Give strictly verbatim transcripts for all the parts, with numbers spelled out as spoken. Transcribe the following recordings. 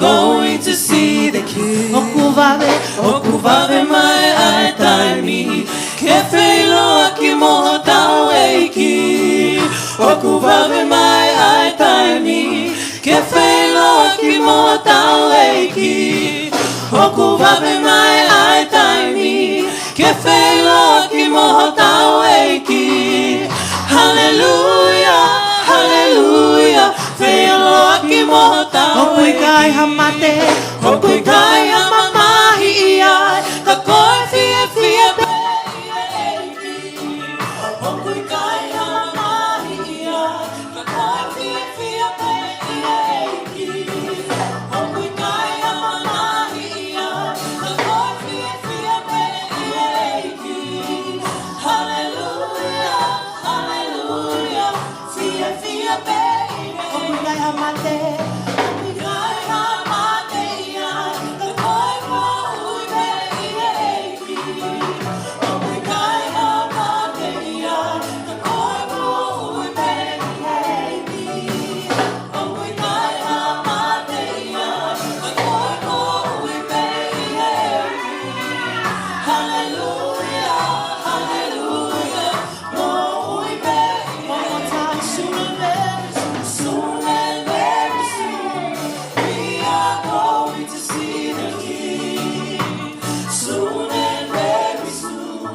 Going to see the King. ʻOku vave, ʻoku vave mai ʻa e taimi ke feʻiloaki mo hotau ʻEiki. ʻOku vave mai ʻa e taimi ke feʻiloaki mo hotau ʻEiki. ʻOku vave mai ʻa e taimi ke feʻiloaki mo hotau ʻEiki. Haleluia, haleluia, feʻiloaki mo hotau ʻEiki. ʻOku ʻikai ha mate, ʻoku ʻikai ha mamahi ia, ka ko e fiefia pē ʻi he ʻEiki. ʻOku ʻikai ha mamahi ia, ka ko e fiefia pē ʻi he ʻEiki. ʻOku ʻikai ha mamahi ia, ka ko e fiefia pē ʻi he ʻEiki. Haleluia, haleluia, fiefia pē ʻi he ʻEiki. ʻOku ʻikai ha mate, ʻoku ʻikai ha mate ia, ka ko e moʻui pē ʻi he ʻEiki. Hallelujah, hallelujah. One more time, soon and very soon, soon and very soon, we are going to see the King. Soon and very soon,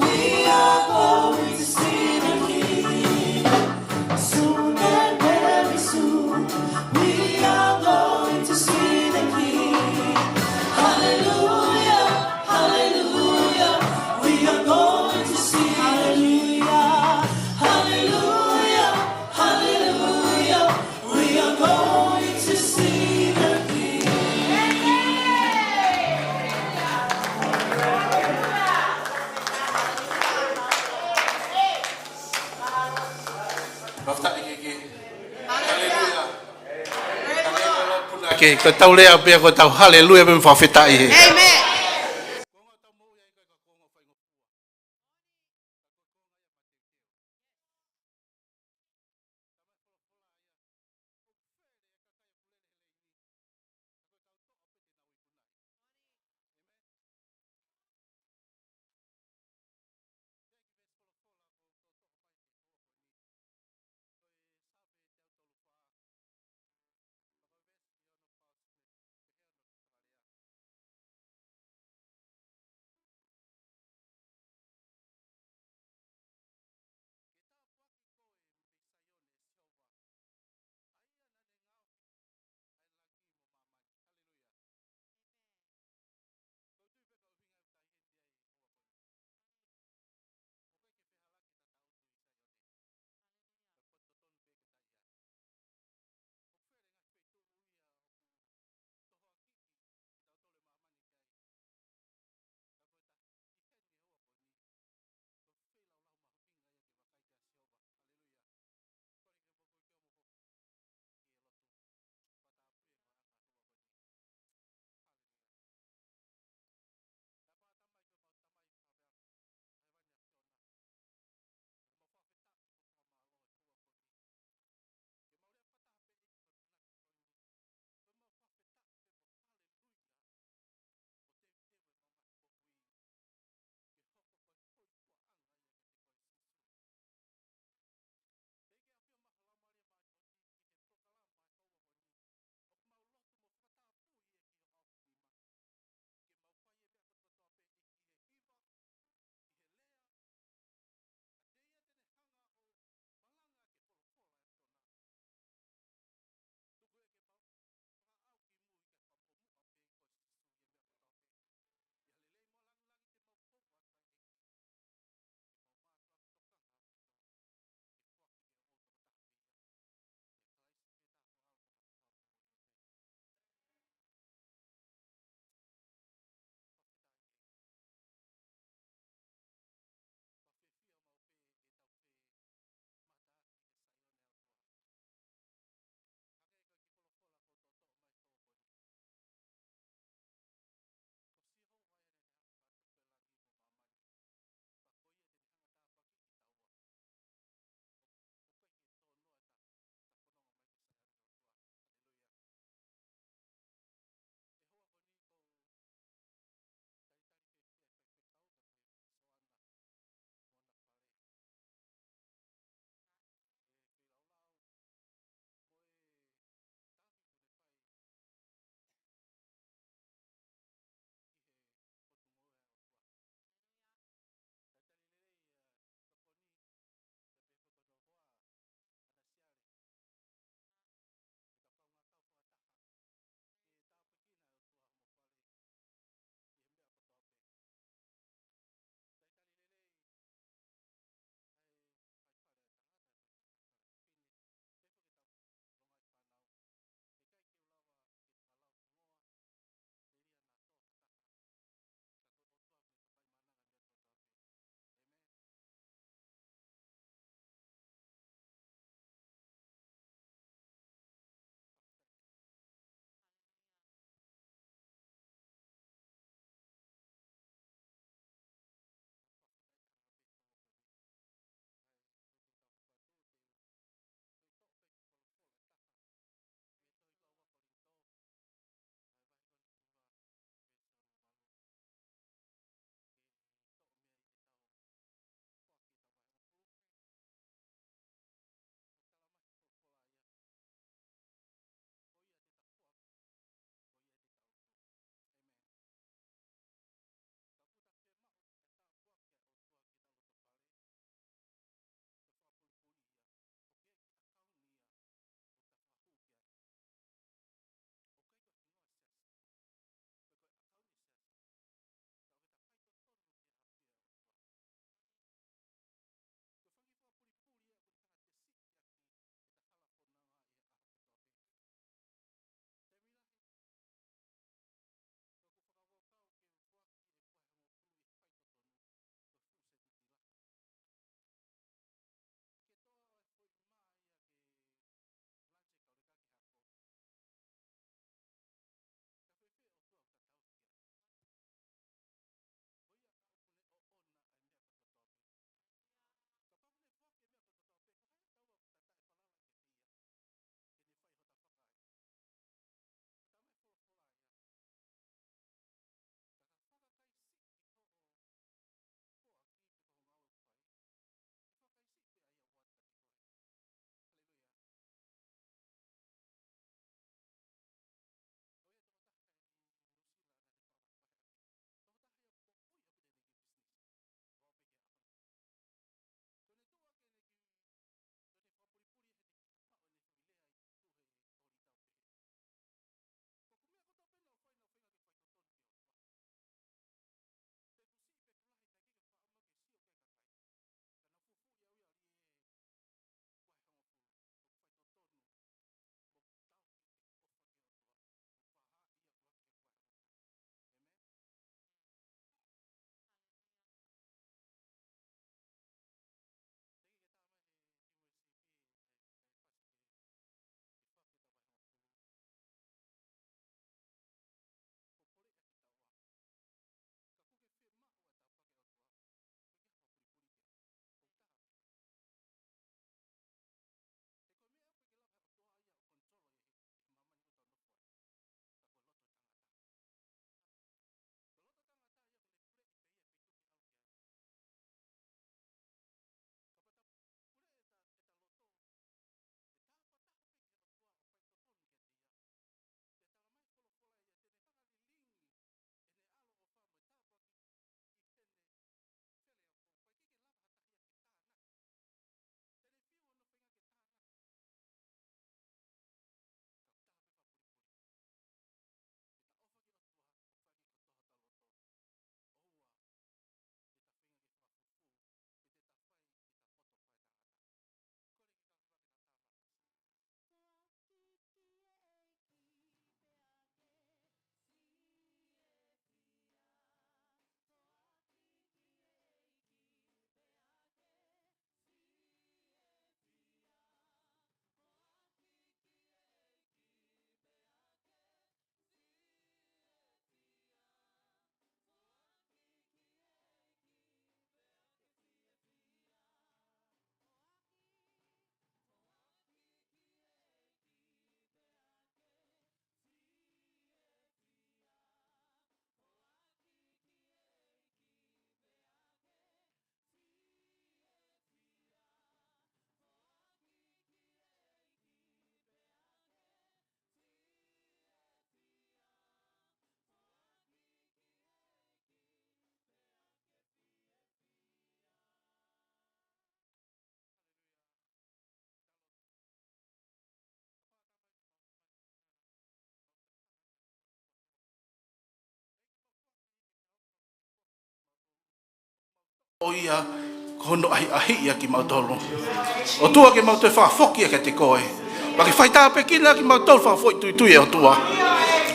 we are going to see the King. Soon and very soon, we are going to see the King. Hallelujah, hallelujah, we are going to see the King. Hallelujah, hallelujah, hallelujah, we are going to see the King. Fakafetaʻi ki he ʻEiki. Haleluia. Haleluia. Ko e tau lea pē ko e tau haleluia pē mo fakafetaʻi he. Amen. ʻo ia ko hono ʻahiʻahiʻi ʻa kimautolu. ʻOtua, ke mau toe fakafoki ia kiate koe. Pea ke faitāpuekina ʻa kimautolu fakafoʻituitui, ʻe ʻOtua.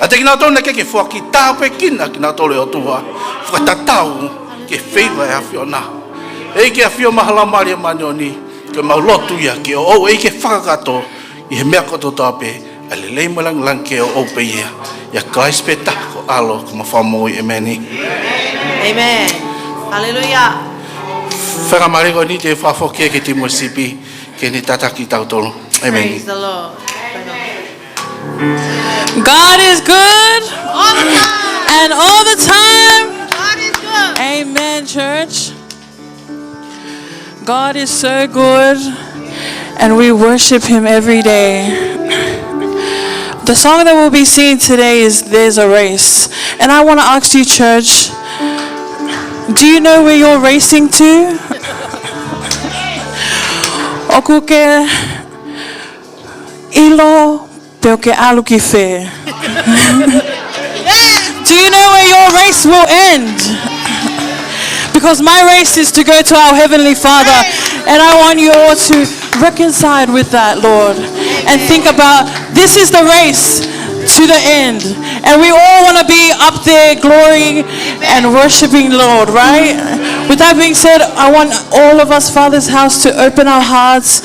ʻA kinautolu naʻe ʻikai ke foaki, tāpuekina kinautolu, ʻe ʻOtua. Fakatatau ki he feiva ʻa e ʻAfiona. ʻEiki, ʻafio mai ho Laumālie Māʻoniʻoni, ke mau lotu ia ke ʻoʻou, ʻEiki, fakakakato ʻi he meʻa kotoa pē, ʻa e lelei mo e lāngilangi ke ʻoʻou pē ia. ʻIa Kalaisi pē taha ko e ʻAlo ko homau Fakamoʻui. ʻĒmeni. ʻĒmeni. Haleluia. Fakamālō. Ko eni te u fakafoki ki he timu sipi ke ne tataki kitautolu. ʻĒmeni. Praise the Lord. God is good. All the time. And all the time. God is good. Amen, church. God is so good, and we worship him every day. The song that we'll be singing today is There's a Race. And I want to ask you, church, do you know where you're racing to? ʻOku ke ʻilo pe ʻoku ke ʻalu ki fē? Do you know where your race will end? Because my race is to go to our Heavenly Father, and I want you all to reconcile with that, Lord, and think about this is the race to the end, and we all want to be up there, glory and worshiping the Lord, right? With that being said, I want all of us, Father's house, to open our hearts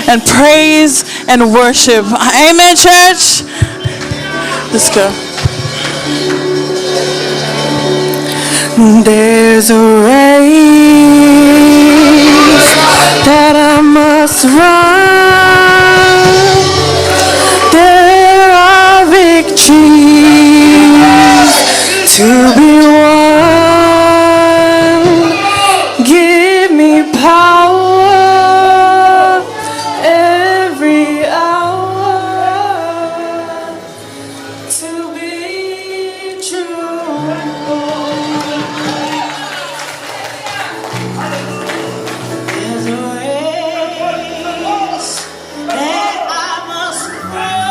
and praise and worship. Amen, church? Let's go. There's a race that I must run. There are victories to be won. Give me power every hour to be true. There's a race that I must run.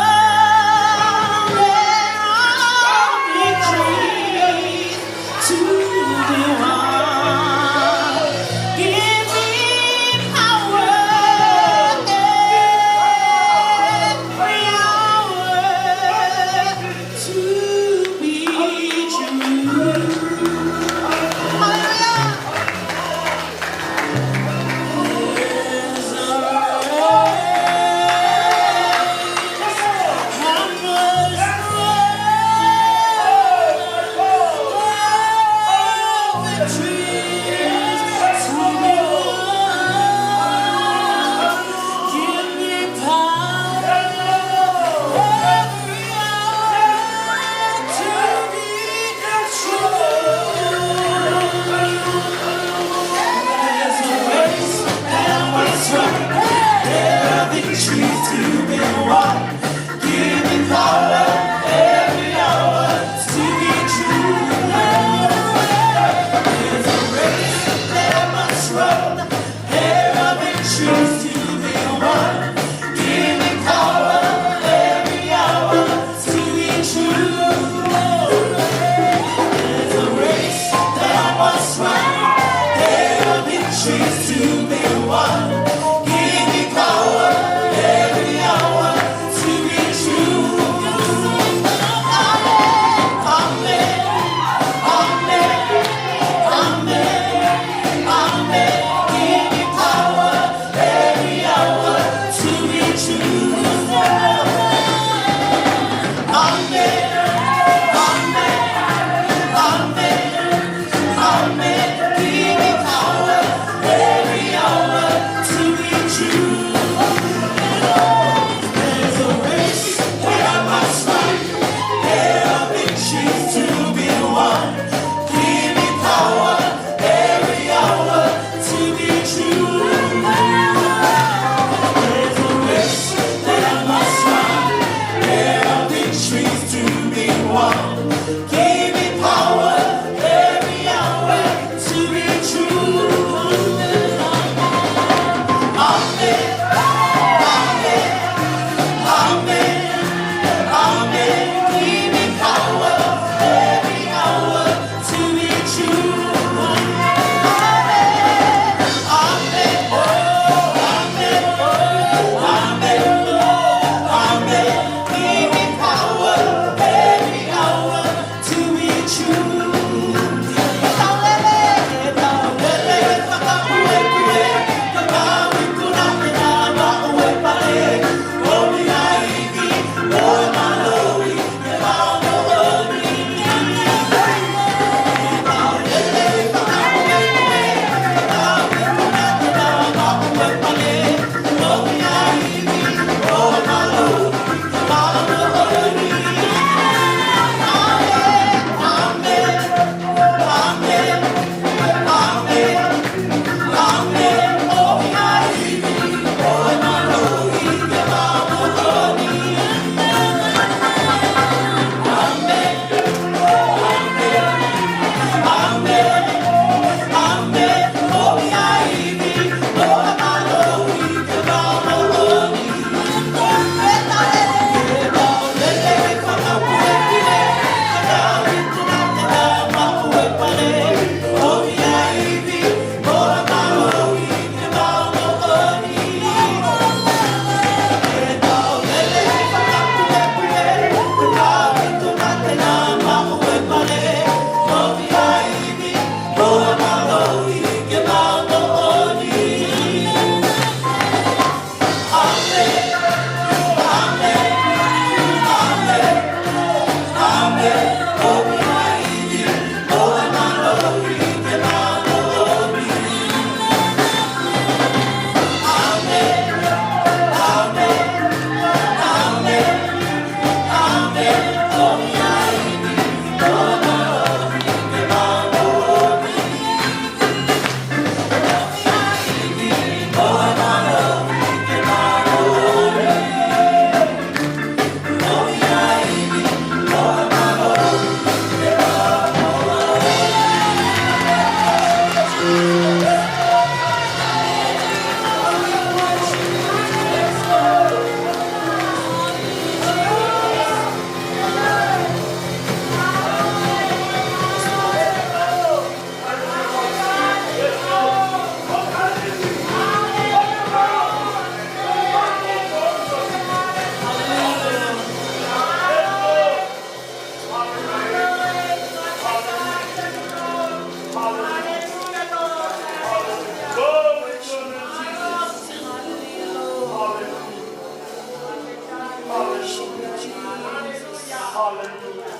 Hallelujah.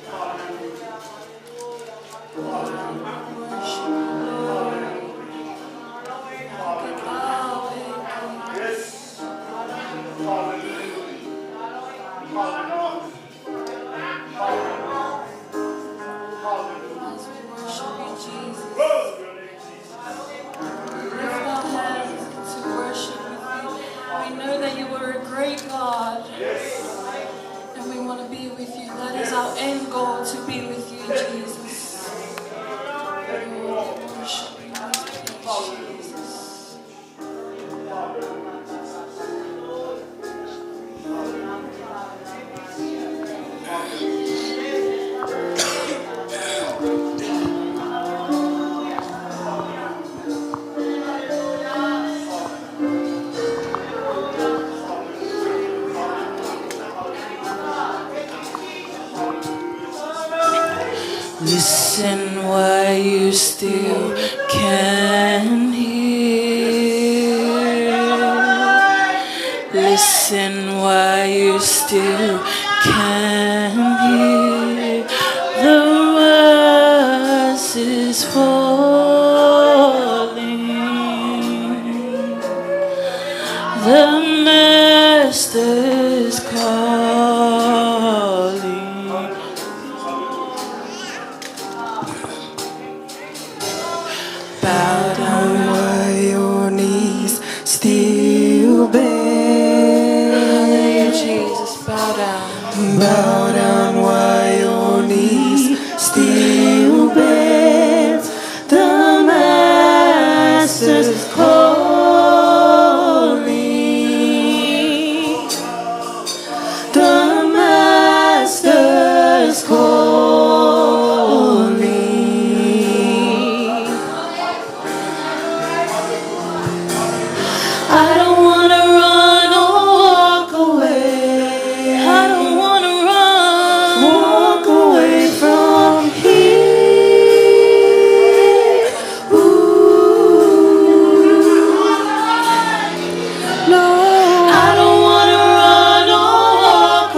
Hallelujah. Hallelujah. Yes. Hallelujah. Hallelujah. Hallelujah. Hallelujah. As we worship you, Jesus. Glory to your name, Jesus. We lift our hands to worship with you. We know that you are a great God. Yes. And we want to be with you. That is our end goal, to be with you, Jesus. Thank you, Lord. We worship you, Jesus. Listen while you still can hear. Listen while you still can hear. The worst is falling. The master's calling. Bow down while your knees still bend. Hallelujah, Jesus. Bow down. Bow down while your knees still bend. The master's calling. The master's calling. I don't wanna run or walk away. I don't wanna run. Walk away from here. Ooh. No, I don't wanna run or walk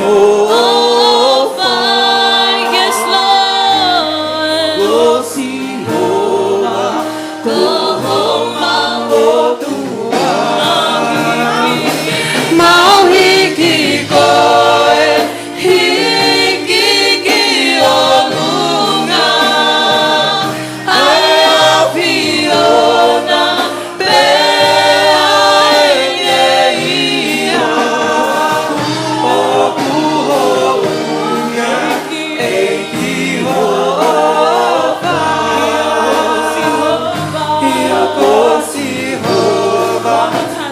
Oh, oh, oh, fine, yes, Lord. Ko Sihova, ko homau ʻOtua. Mau hiki koe, hiki ki ʻolunga. ʻA e ʻAfiona pē ʻa e ʻEiki ia. ʻOku hounga ʻEiki Sihova. ʻIo ko Sihova,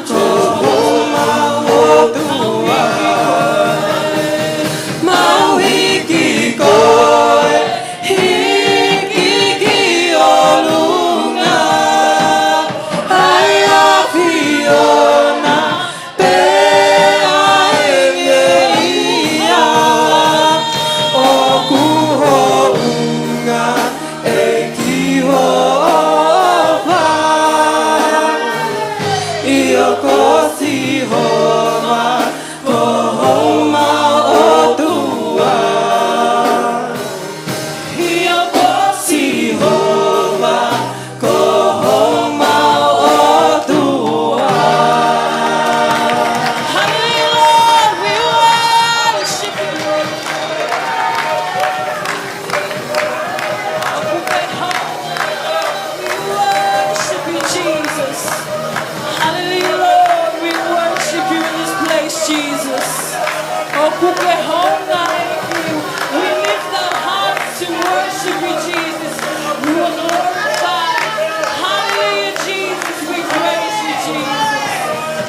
ko homau ʻOtua. Mau hiki koe, hiki ki ʻolunga. ʻA e ʻAfiona pē ʻa e ʻEiki ia. ʻOku hounga ʻEiki Sihova. ʻIo ko Sihova, ko homau ʻOtua. ʻIo ko Sihova, ko homau ʻOtua. Hallelujah, Lord, we worship you. We worship you, Jesus. Hallelujah, Lord. We worship you in this place, Jesus. ʻOku ke hounga ʻEiki. We lift our hearts to worship you, Jesus. You are glorified. Hallelujah, Jesus. We praise you, Jesus.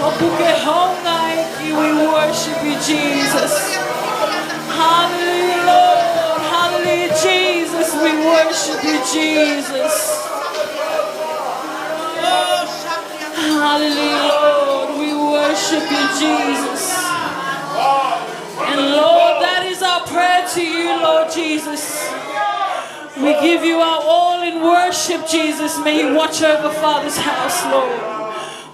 ʻOku ke hounga ʻEiki. We worship you, Jesus. Hallelujah, Lord. Hallelujah, Jesus. We worship you, Jesus. Hallelujah, Lord. We worship you, Jesus. And Lord, that is our prayer to you, Lord Jesus. We give you our all in worship, Jesus. May you watch over Father's house, Lord.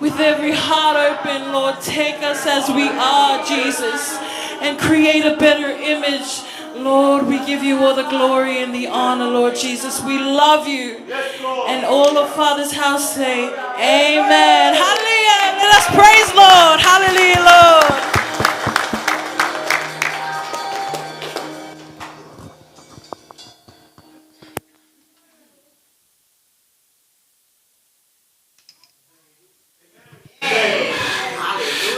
With every heart open, Lord, take us as we are, Jesus, and create a better image. Lord, we give you all the glory and the honor, Lord Jesus. We love you. And all of Father's house say, Amen. Hallelujah. Let us praise Lord. Hallelujah, Lord.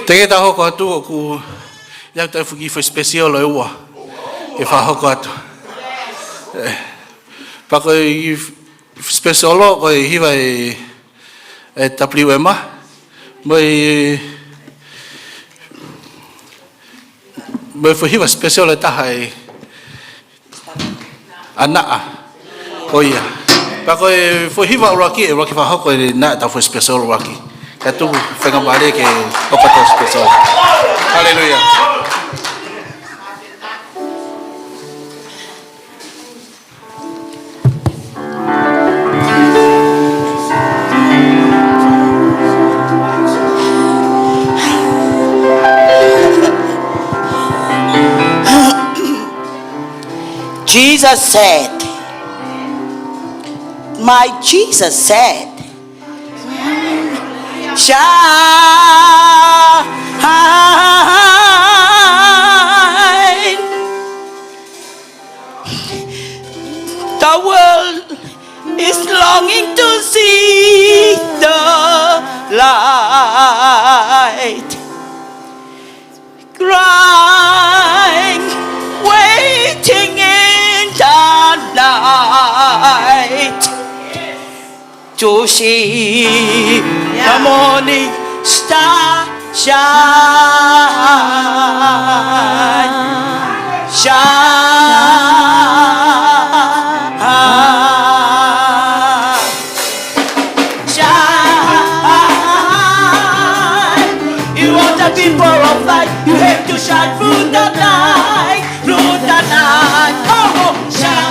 Te ke tau hoko atu ʻoku ʻi ai ʻetau fuʻu kiʻi foʻi special ʻe ua ke fakahoko atu. Eh, pea ko e special ko e hiva ʻe, ʻe W M mo e, mo e foʻi hiva special ʻe taha ʻe ʻAnaʻa ko ia. Pea ko e foʻi hiva ʻuluaki, ʻe ʻuluaki fakahoko ʻe Naʻa ʻetau foʻi special ʻuluaki. Ka tuku faingamālie ke hoko ʻetau special. Hallelujah. Jesus said, my Jesus said, shine. The world is longing to see the light. Crying, waiting in the night to see the morning star shine, shine, shine. You are the people of light. You have to shine through the night, through the night. Oh, shine.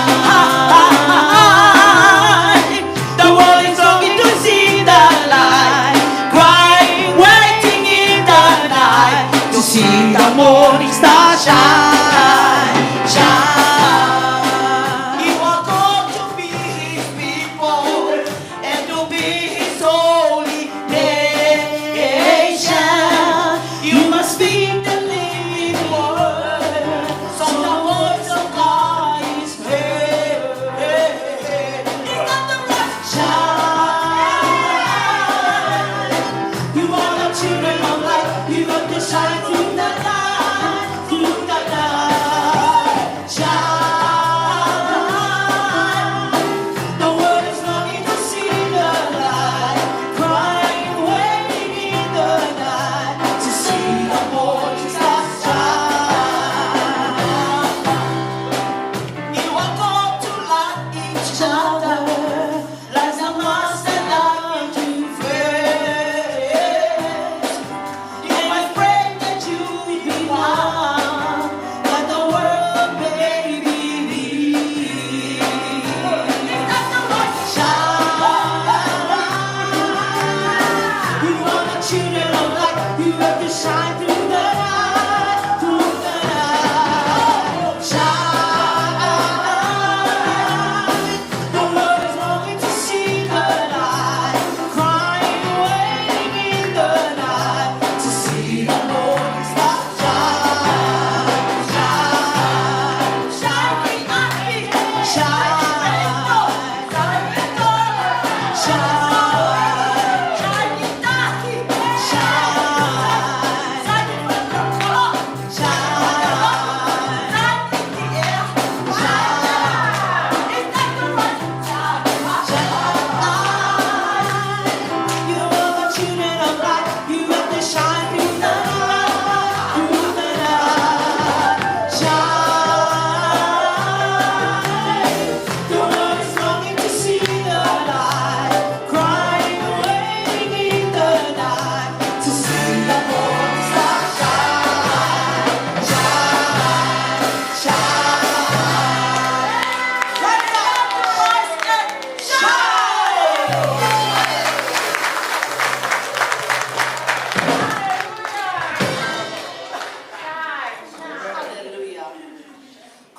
The world is longing to see the light, crying, waiting in the night to see the morning star shine.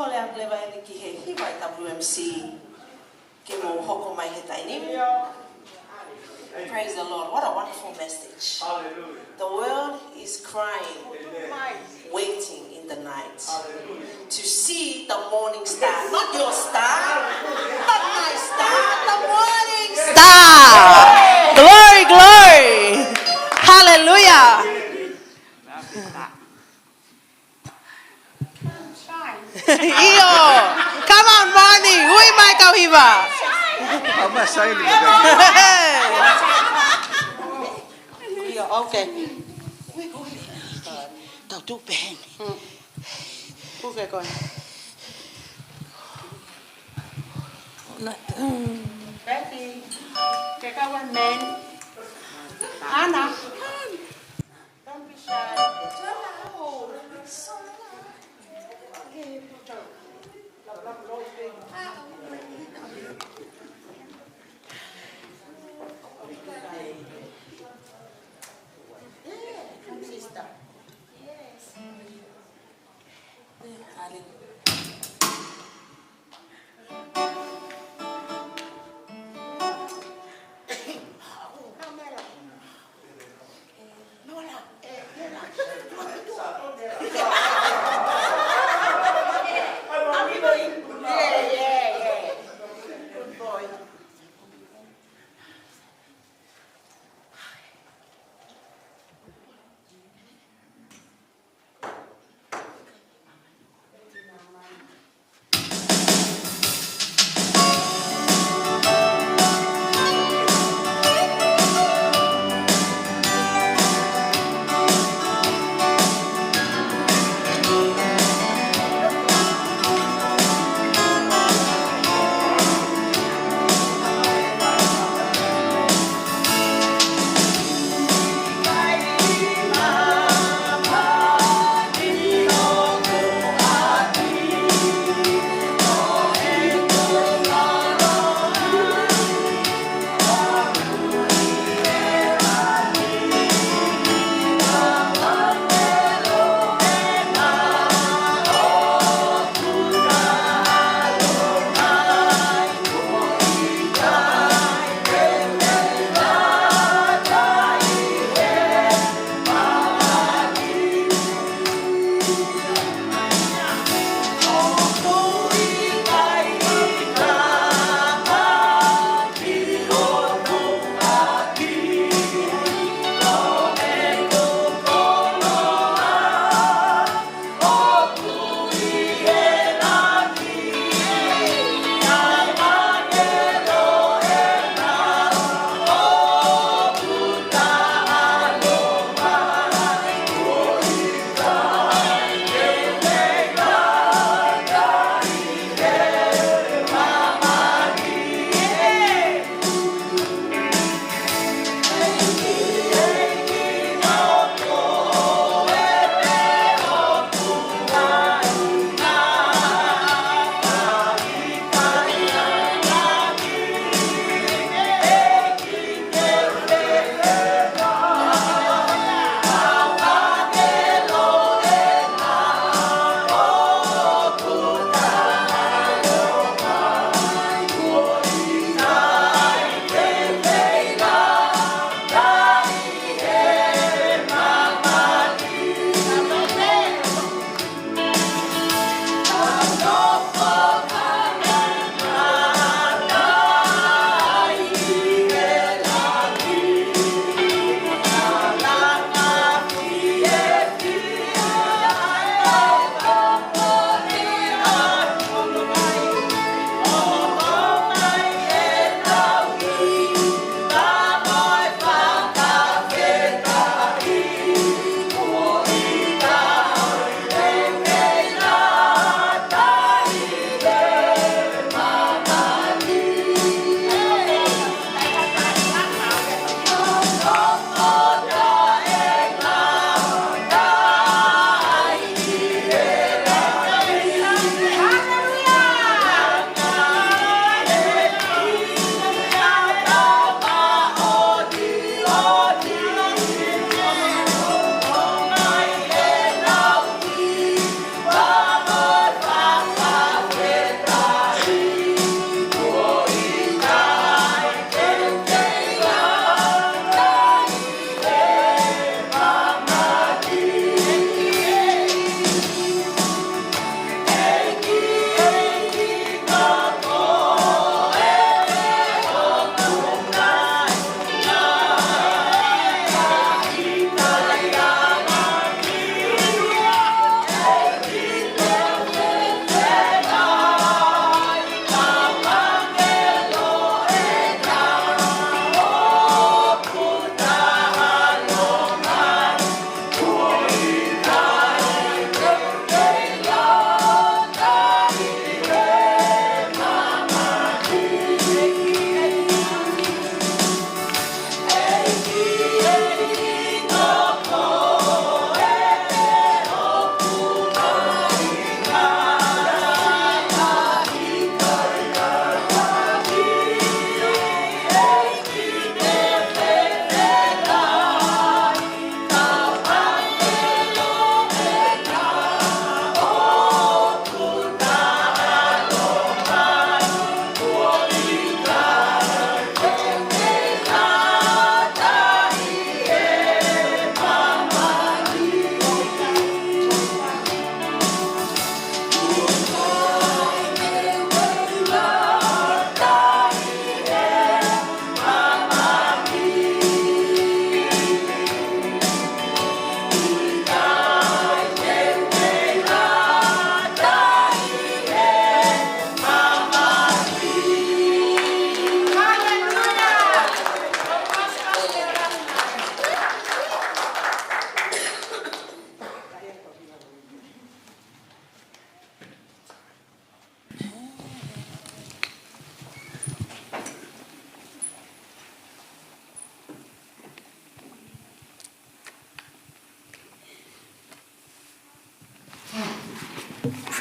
Kole atu leva eni ki he hiva ʻa e W M C ke mou hoko mai he taimi ni. Praise the Lord. What a wonderful message. Hallelujah. The world is crying, waiting in the night to see the morning star. Not your star, not my star, the morning star. Glory, glory. Hallelujah. ʻIo. Come on, Moni. Ui mai kau hiva. Ama saini. ʻIo, okay. Tau tuʻu pē heni. Puke koe. Betty, ke kau ai men. Ana. Don't be shy. Sister.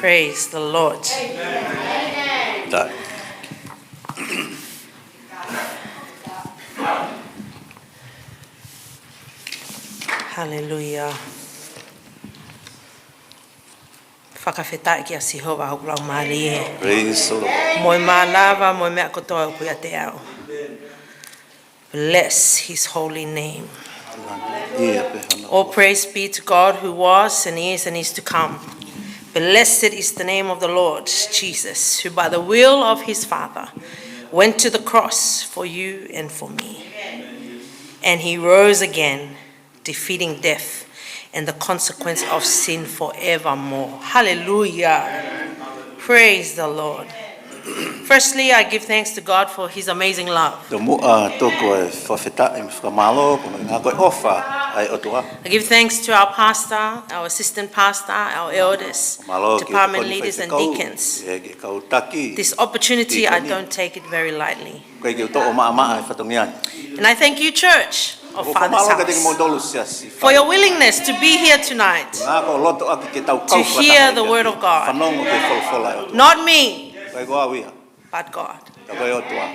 Praise the Lord. Tae. Hallelujah. Fakafetaʻi kia Sihova hoku laumālie. Praise the Lord. Mo e mānava, mo e meʻa kotoa ʻoku ʻiate au. Bless his holy name. Ia pē hana. All praise be to God who was and is and is to come. Blessed is the name of the Lord Jesus, who by the will of his Father went to the cross for you and for me. And he rose again, defeating death and the consequence of sin forevermore. Hallelujah. Praise the Lord. Firstly, I give thanks to God for his amazing love. Tomuʻa, tuku e fakafetaʻi mo e fakamālō koeʻuhi ko e ʻofa ʻa e ʻOtua. I give thanks to our pastor, our assistant pastor, our elders, Mālō ki he department tokoni leaders and faifekau, deacons. ʻi he kau taki. This opportunity I Deacon. Don't take it very lightly. ʻIkai ke u toʻo maʻamaʻa e fatongia ni. And I thank you, church of ʻOku ou Father's fakamālō kiate House, kimoutolu siasi. for your willingness to be here tonight, Ngā ko loto ʻaki ke tau to kau hear the fakataha word ki of God. Fanongo ki he folofola ʻa e ʻOtua. Not me, ʻIkai ko au ia, but God. ka ko e ʻOtua.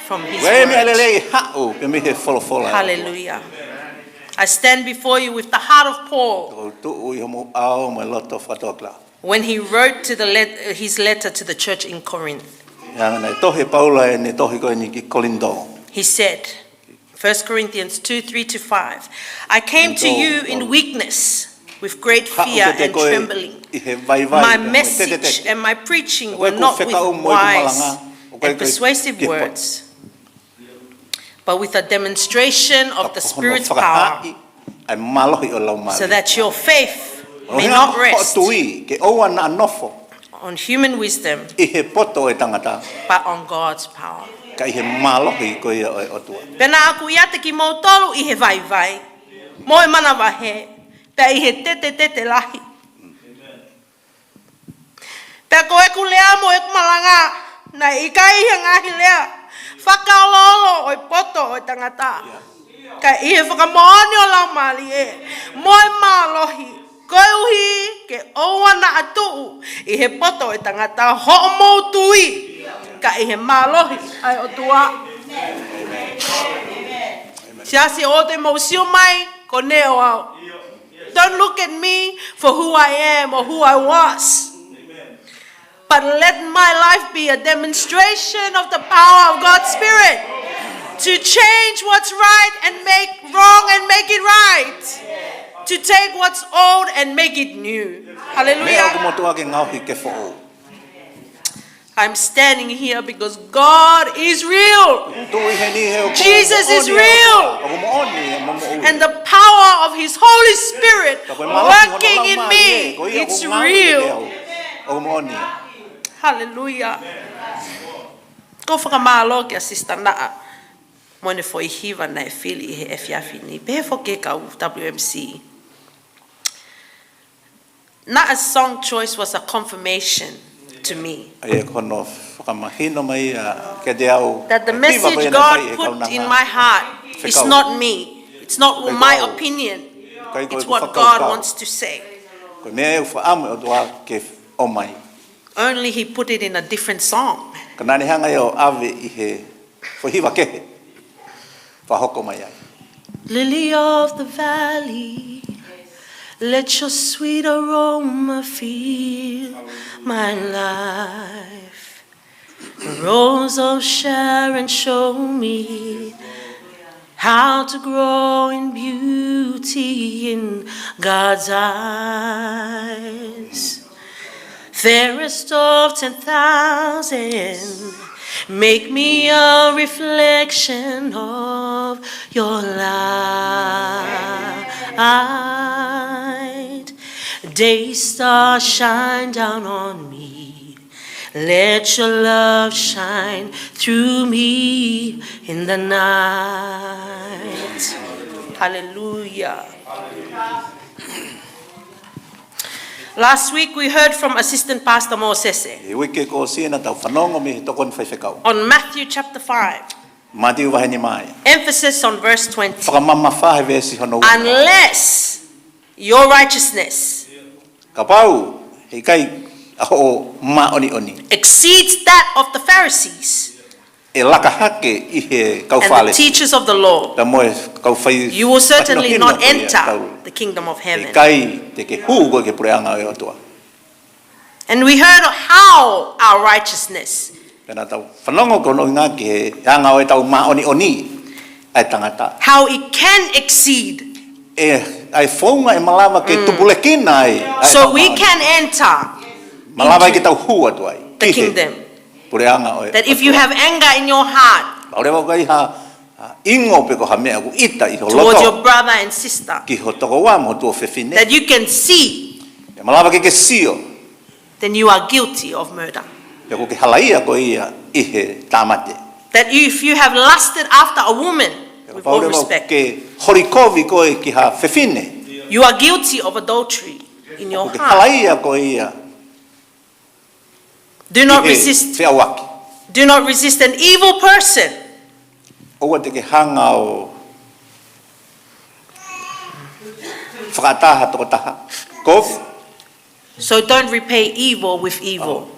From his Ko e meʻa word. Lelei ʻe haʻu pē mei he folofola ʻa e ʻOtua. Hallelujah. I stand before you with the heart of Paul, ʻOku ou tuʻu ʻi hoʻomou ʻao mo e loto fakatōkilalo. When he wrote to the let, his letter to the church in Corinth. He anga naʻe tohi ʻe Paula ʻene tohi ko eni ki Kolinitō. He said, First Corinthians two, three to five, "I came to you in weakness, with great fear and trembling. My message and my preaching were not with wise and persuasive words, but with a demonstration of the Spirit's power, so that your faith may not rest on human wisdom, but on God's power." Pea naʻa ku ʻiate kimoutolu ʻi he vaivai, mo e manavahē, pea ʻi he tetetete lahi. Pea ko ʻeku lea mo ʻeku malanga, naʻe ʻikai ʻi he ngaahi lea fakaoloolo ʻo e poto ʻo e tangata, ka ʻi he fakamoʻoni ʻo e Laumālie mo e mālohi, koeʻuhi ke ʻoua naʻa tuʻu ʻi he poto ʻo e tangata hoʻomou tui, ka ʻi he mālohi ʻa e ʻOtua. Siasi, ʻoua te mou sio mai ko neongo au. Don't look at me for who I am or who I was. But let my life be a demonstration of the power of God's Spirit to change what's right and make wrong and make it right. To take what's old and make it new. Meʻa Hallelujah. ʻoku motuʻa ke ngaohi ke foʻou. I'm standing here because God is real. Tuʻu ʻi heni he ʻoku Jesus is moʻoni, real. ʻoku moʻoni, ʻoku moʻoni. And the power of his Holy Spirit Ka ko e mālohi hono working in Laumālie, me, ko ia it's ʻoku ngaohi kiate real. au. ʻOku moʻoni. Hallelujah. Ko e fakamālō kia Sister Naʻa mo ʻene foʻi hiva naʻe fili ʻi he efiafi ni. Pehē foki ki he kau W M C. Naʻa's song choice was a confirmation to me. ʻA ia ko hono fakamahino mai ia kiate au, that the message God put in my heart is not me. It's not my opinion. It's what God wants to say. Ko e meʻa ʻoku fakaʻamu ʻe he ʻOtua ke ʻomai. Only he put it in a different song. Ka naʻa ne hanga ia ʻo ʻave ʻi he foʻi hiva kehe. Fakahoko mai ai. Lily of the valley, let your sweet aroma fill my life. Rose of Sharon, show me how to grow in beauty in God's eyes. Fairest of ten thousand, make me a reflection of your light. Day star, shine down on me. Let your love shine through me in the night. Hallelujah. Last week we heard from Assistant Pastor Mosese. ʻI he uike kuo ʻosi naʻa tau fanongo mei he tokoni faifekau. On Matthew chapter five. Mātiu vahe nima ia. Emphasis on verse twenty. Fakamamafa he veesi hono ua. Unless your righteousness. Kapau ʻIkai ʻa hoʻo māʻoniʻoni. Exceeds that of the Pharisees ʻE laka hake ʻi he kau and the Fālesi. Teachers of the law. Pea mo e kau fai You will certainly mahinohino not ko ia enter tau. The kingdom of heaven. ʻIkai te ke hū koe ki he puleʻanga ʻo e ʻOtua. And we heard of how our righteousness Pea naʻa tau fanongo ko hono ʻuhinga ki he anga ʻo e tau māʻoniʻoni ʻa e tangata. How it can exceed. ʻE, ʻa e founga ʻe malava ke tupulekina ai ʻa e So tau we māʻoniʻoni. Can enter Malava into ke tau hū atu ai. The Ki he kingdom. Puleʻanga ʻo e That if you ʻOtua. Have anger in your heart Pau leva ʻoku ʻi ai ha, ha ʻingo pe ko ha meʻa ʻoku ʻita ʻi ho towards loto. Your brother and sister, Ki ho tokoua mo ho tuofefine. That you can see, ʻE malava ke ke sio. Then you are guilty of murder. Pea ʻoku ke halaia koe ia ʻi he tāmate. That if you have lusted after a woman, Pea with all pau leva respect, ke holi kovi koe ki ha fefine. You are guilty of adultery in your heart. ʻOku ke halaia koe ia Do not ʻi he resist. Feʻauaki. Do not resist an evil person. ʻOua te ke hanga ʻo fakaʻatā ha tokotaha kovi. So don't repay evil with evil.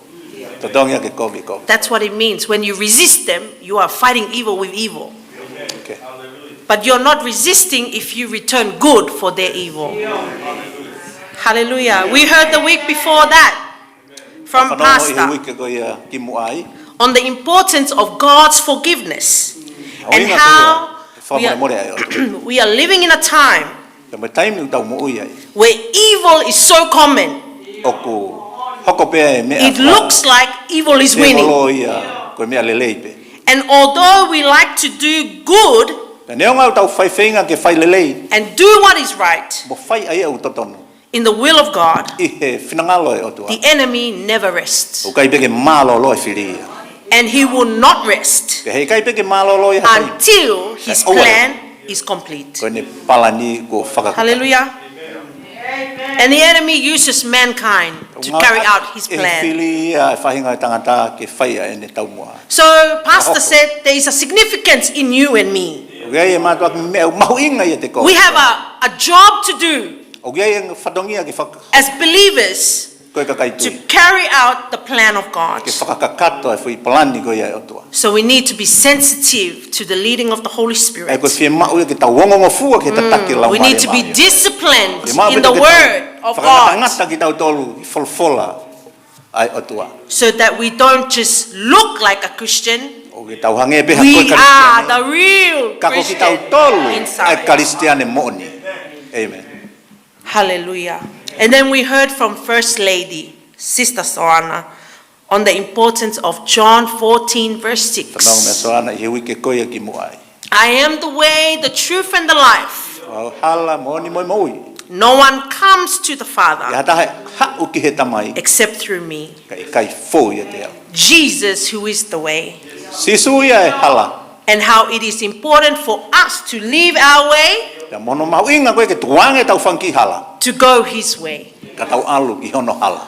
Totongi ʻa e kovi, kovi. That's what it means. When you resist them, you are fighting evil with evil. Okay. But you're not resisting if you return good for their evil. Hallelujah. We heard the week before that from Pastor. Fanongo ʻi he uike ko ia kimuʻa ai. On the importance of God's forgiveness and how we are, we are living in a time Pea mo e taimi ʻoku tau moʻui ai. Where evil is so common. ʻOku hoko pē ʻa e meʻa It looks like evil is winning. Tēvolo ia ko e meʻa lelei pē. And although we like to do good Pea neongo ʻoku tau fai feinga ke fai lelei. And do what is right Mo fai ʻa ia ʻoku totonu. In the will of God, ʻI he finangalo ʻo e ʻOtua. The enemy never rests. ʻOku ʻikai pē ke mālōlō e fili ia. And he will not rest Pea heʻikai pē ke mālōlō ia ha taimi. Until his plan is complete. Ko ʻene palani kuo fakakakato. Hallelujah. And the enemy uses mankind to carry out his plan. ʻE fili ia e faʻahinga ʻo e tangata ke fai ʻa ʻene taumuʻa. So Pastor said there is a significance in you and me. ʻOku ʻi ai e mātuʻaki meʻa ʻoku mahuʻinga ʻiate koe. We have a, a job to do ʻOku ʻi ai e fatongia ke faka- as believers Ko e kakai tui. To carry out the plan of God. Ke fakakakato e foʻi palani ko ia ʻa e ʻOtua. So we need to be sensitive to the leading of the Holy Spirit. ʻA ia ko e fiemaʻu ia ke tau ongongofua ki he tataki ʻa e Laumālie Māʻoniʻoni. We need to be disciplined in the word of God. Fiemaʻu pē ke tau fakangatangata kitautolu ʻi he folofola ʻa e ʻOtua. So that we don't just look like a Christian. ʻOku tau hangē pē ha Kalisitiane. We are the real Christian inside. Ka ko kitautolu ʻa e Kalisitiane moʻoni. ʻĒmeni. Hallelujah. And then we heard from First Lady, Sister Soana, on the importance of John fourteen, verse six. Fanongo meia Soana ʻi he uike ko ia kimuʻa ai. I am the way, the truth, and the life. Ko au hala, moʻoni mo e moʻui. No one comes to the Father ʻIkai ha taha ʻe haʻu ki he Tamai except through me. Kae ʻikai fou ʻiate au. Jesus, who is the way. Sīsū ia e hala. And how it is important for us to leave our way Pea mo hono mahuʻinga ko ē ke tukuange ʻetau fanga kiʻi hala. To go his way. Ka tau ʻalu ki hono hala.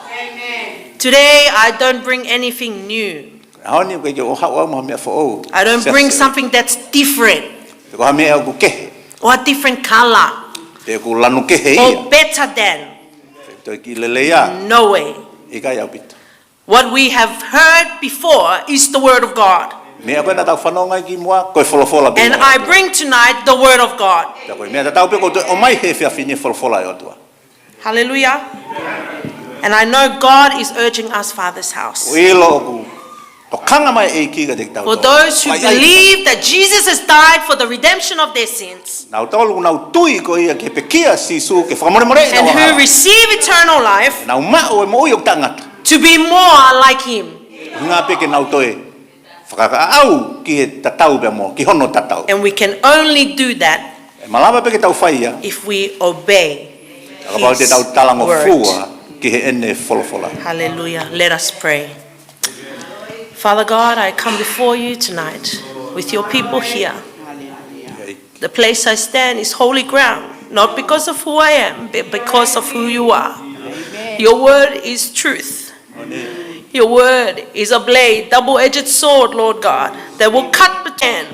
Today, I don't bring anything new. ʻAho ni ʻoku ʻikai ke u haʻu au mo ha meʻa foʻou. I don't bring something that's different. Pe ko ha meʻa ʻoku kehe. Or a different color. Pe ʻoku lanu kehe ia. Or better than. Pe toe kiʻi lelei ā. No way. ʻIkai ʻaupito. What we have heard before is the word of God. Meʻa ko ē naʻa tau fanongo ai kimuʻa, ko e folofola pē. And I bring tonight the word of God. Pea ko e meʻa tatau pē ʻoku ou toe ʻomai he efiafi ni e folofola ʻa e ʻOtua. Hallelujah. And I know God is urging us, Father's house. ʻOku ʻilo ʻoku tokanga mai e ʻEiki kiate kitautolu. For those who believe that Jesus has died for the redemption of their sins, Nautolu ʻoku nau tui ko ia ki he pekia ʻa Sīsū ke fakamolemoleʻi ʻenau angahala. And who receive eternal life, Nau maʻu e moʻui ʻoku taʻengata. To be more like him. ʻUhinga pē ke nau toe fakakaʻau ki he tatau pea mo, ki hono tatau. And we can only do that ʻE malava pē ke tau fai ia. If we obey his word. Kapau te tau talangofua ki heʻene folofola. Hallelujah. Let us pray. Father God, I come before you tonight with your people here. The place I stand is holy ground, not because of who I am, but because of who you are. Your word is truth. Your word is a blade, double-edged sword, Lord God, that will cut the tan.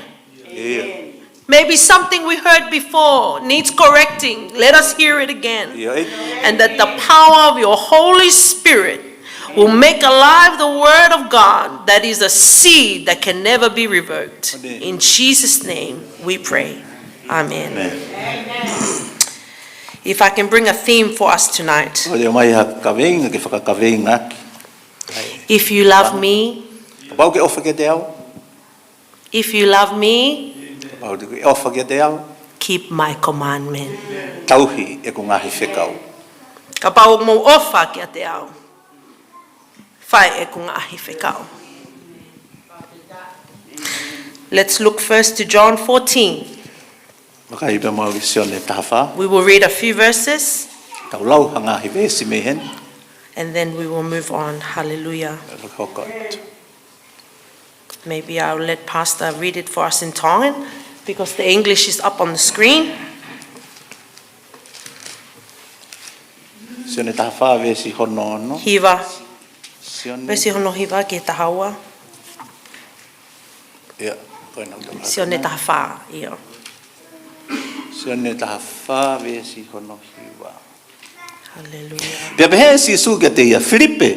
Yeah. Maybe something we heard before needs correcting. Let us hear it again. ʻIo, ʻEiki. And that the power of your Holy Spirit will make alive the word of God that is a seed that can never be revoked. ʻIo. In Jesus' name we pray. Amen. Amen. If I can bring a theme for us tonight. ʻOku ou ʻomai ha kaveinga ke fakakaveinga ʻaki. If you love me, Kapau ʻoku ke ʻofa kiate au. If you love me, Kapau ʻoku ke ʻofa kiate au. Keep my commandment. Tauhi ʻeku ngaahi fekau. Kapau ʻoku mou ʻofa kiate au, fai ʻeku ngaahi fekau. Let's look first to John fourteen. Vakai pē muʻa ki Sione taha fā. We will read a few verses. Tau lau ha ngaahi veesi mei heni. And then we will move on. Hallelujah. Look how God. Maybe I'll let Pastor read it for us in Tongan, because the English is up on the screen. Sione taha fā veesi hono ono. Hiva. Sione. Veesi hono hiva ki he taha ua. ʻIo, ko e nau tau Sione taha fā, ʻio. Sione taha fā veesi hono hiva. Haleluia. Pea pehē ʻe Sīsū kiate ia, Filipe,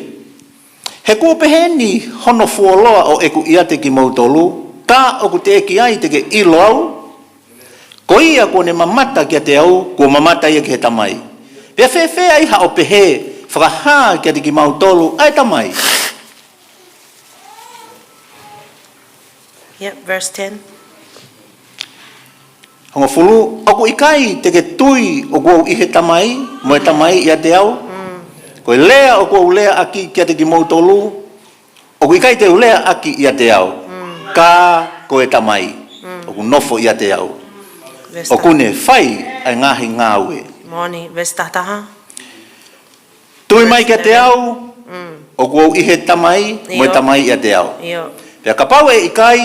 he kuo pehē ni hono fuoloa ʻo ʻeku ʻiate kimoutolu, ka ʻoku teʻeki ai te ke ʻilo au? Ko ia kuo ne mamata kiate au, kuo mamata ia ki he Tamai. Pea fēfē ai haʻo pehē, fakahā kiate kimautolu ʻa e Tamai? Yep, verse ten. Hongofulu, ʻoku ʻikai te ke tui ʻoku ou ʻi he Tamai, mo e Tamai ʻiate au? Mm. Ko e lea ʻoku ou lea ʻaki kiate kimoutolu, ʻoku ʻikai te u lea ʻaki ʻiate au, Mm. ka ko e Tamai, Mm. ʻoku nofo ʻiate au. Verse ʻoku taha. Ne fai ʻa e ngaahi ngāue. Moʻoni, verse taha taha. Tui mai kiate au, Mm. ʻoku ou ʻi he Tamai, mo e ʻIo. Tamai ʻiate au. ʻIo. Pea kapau ʻe ʻikai,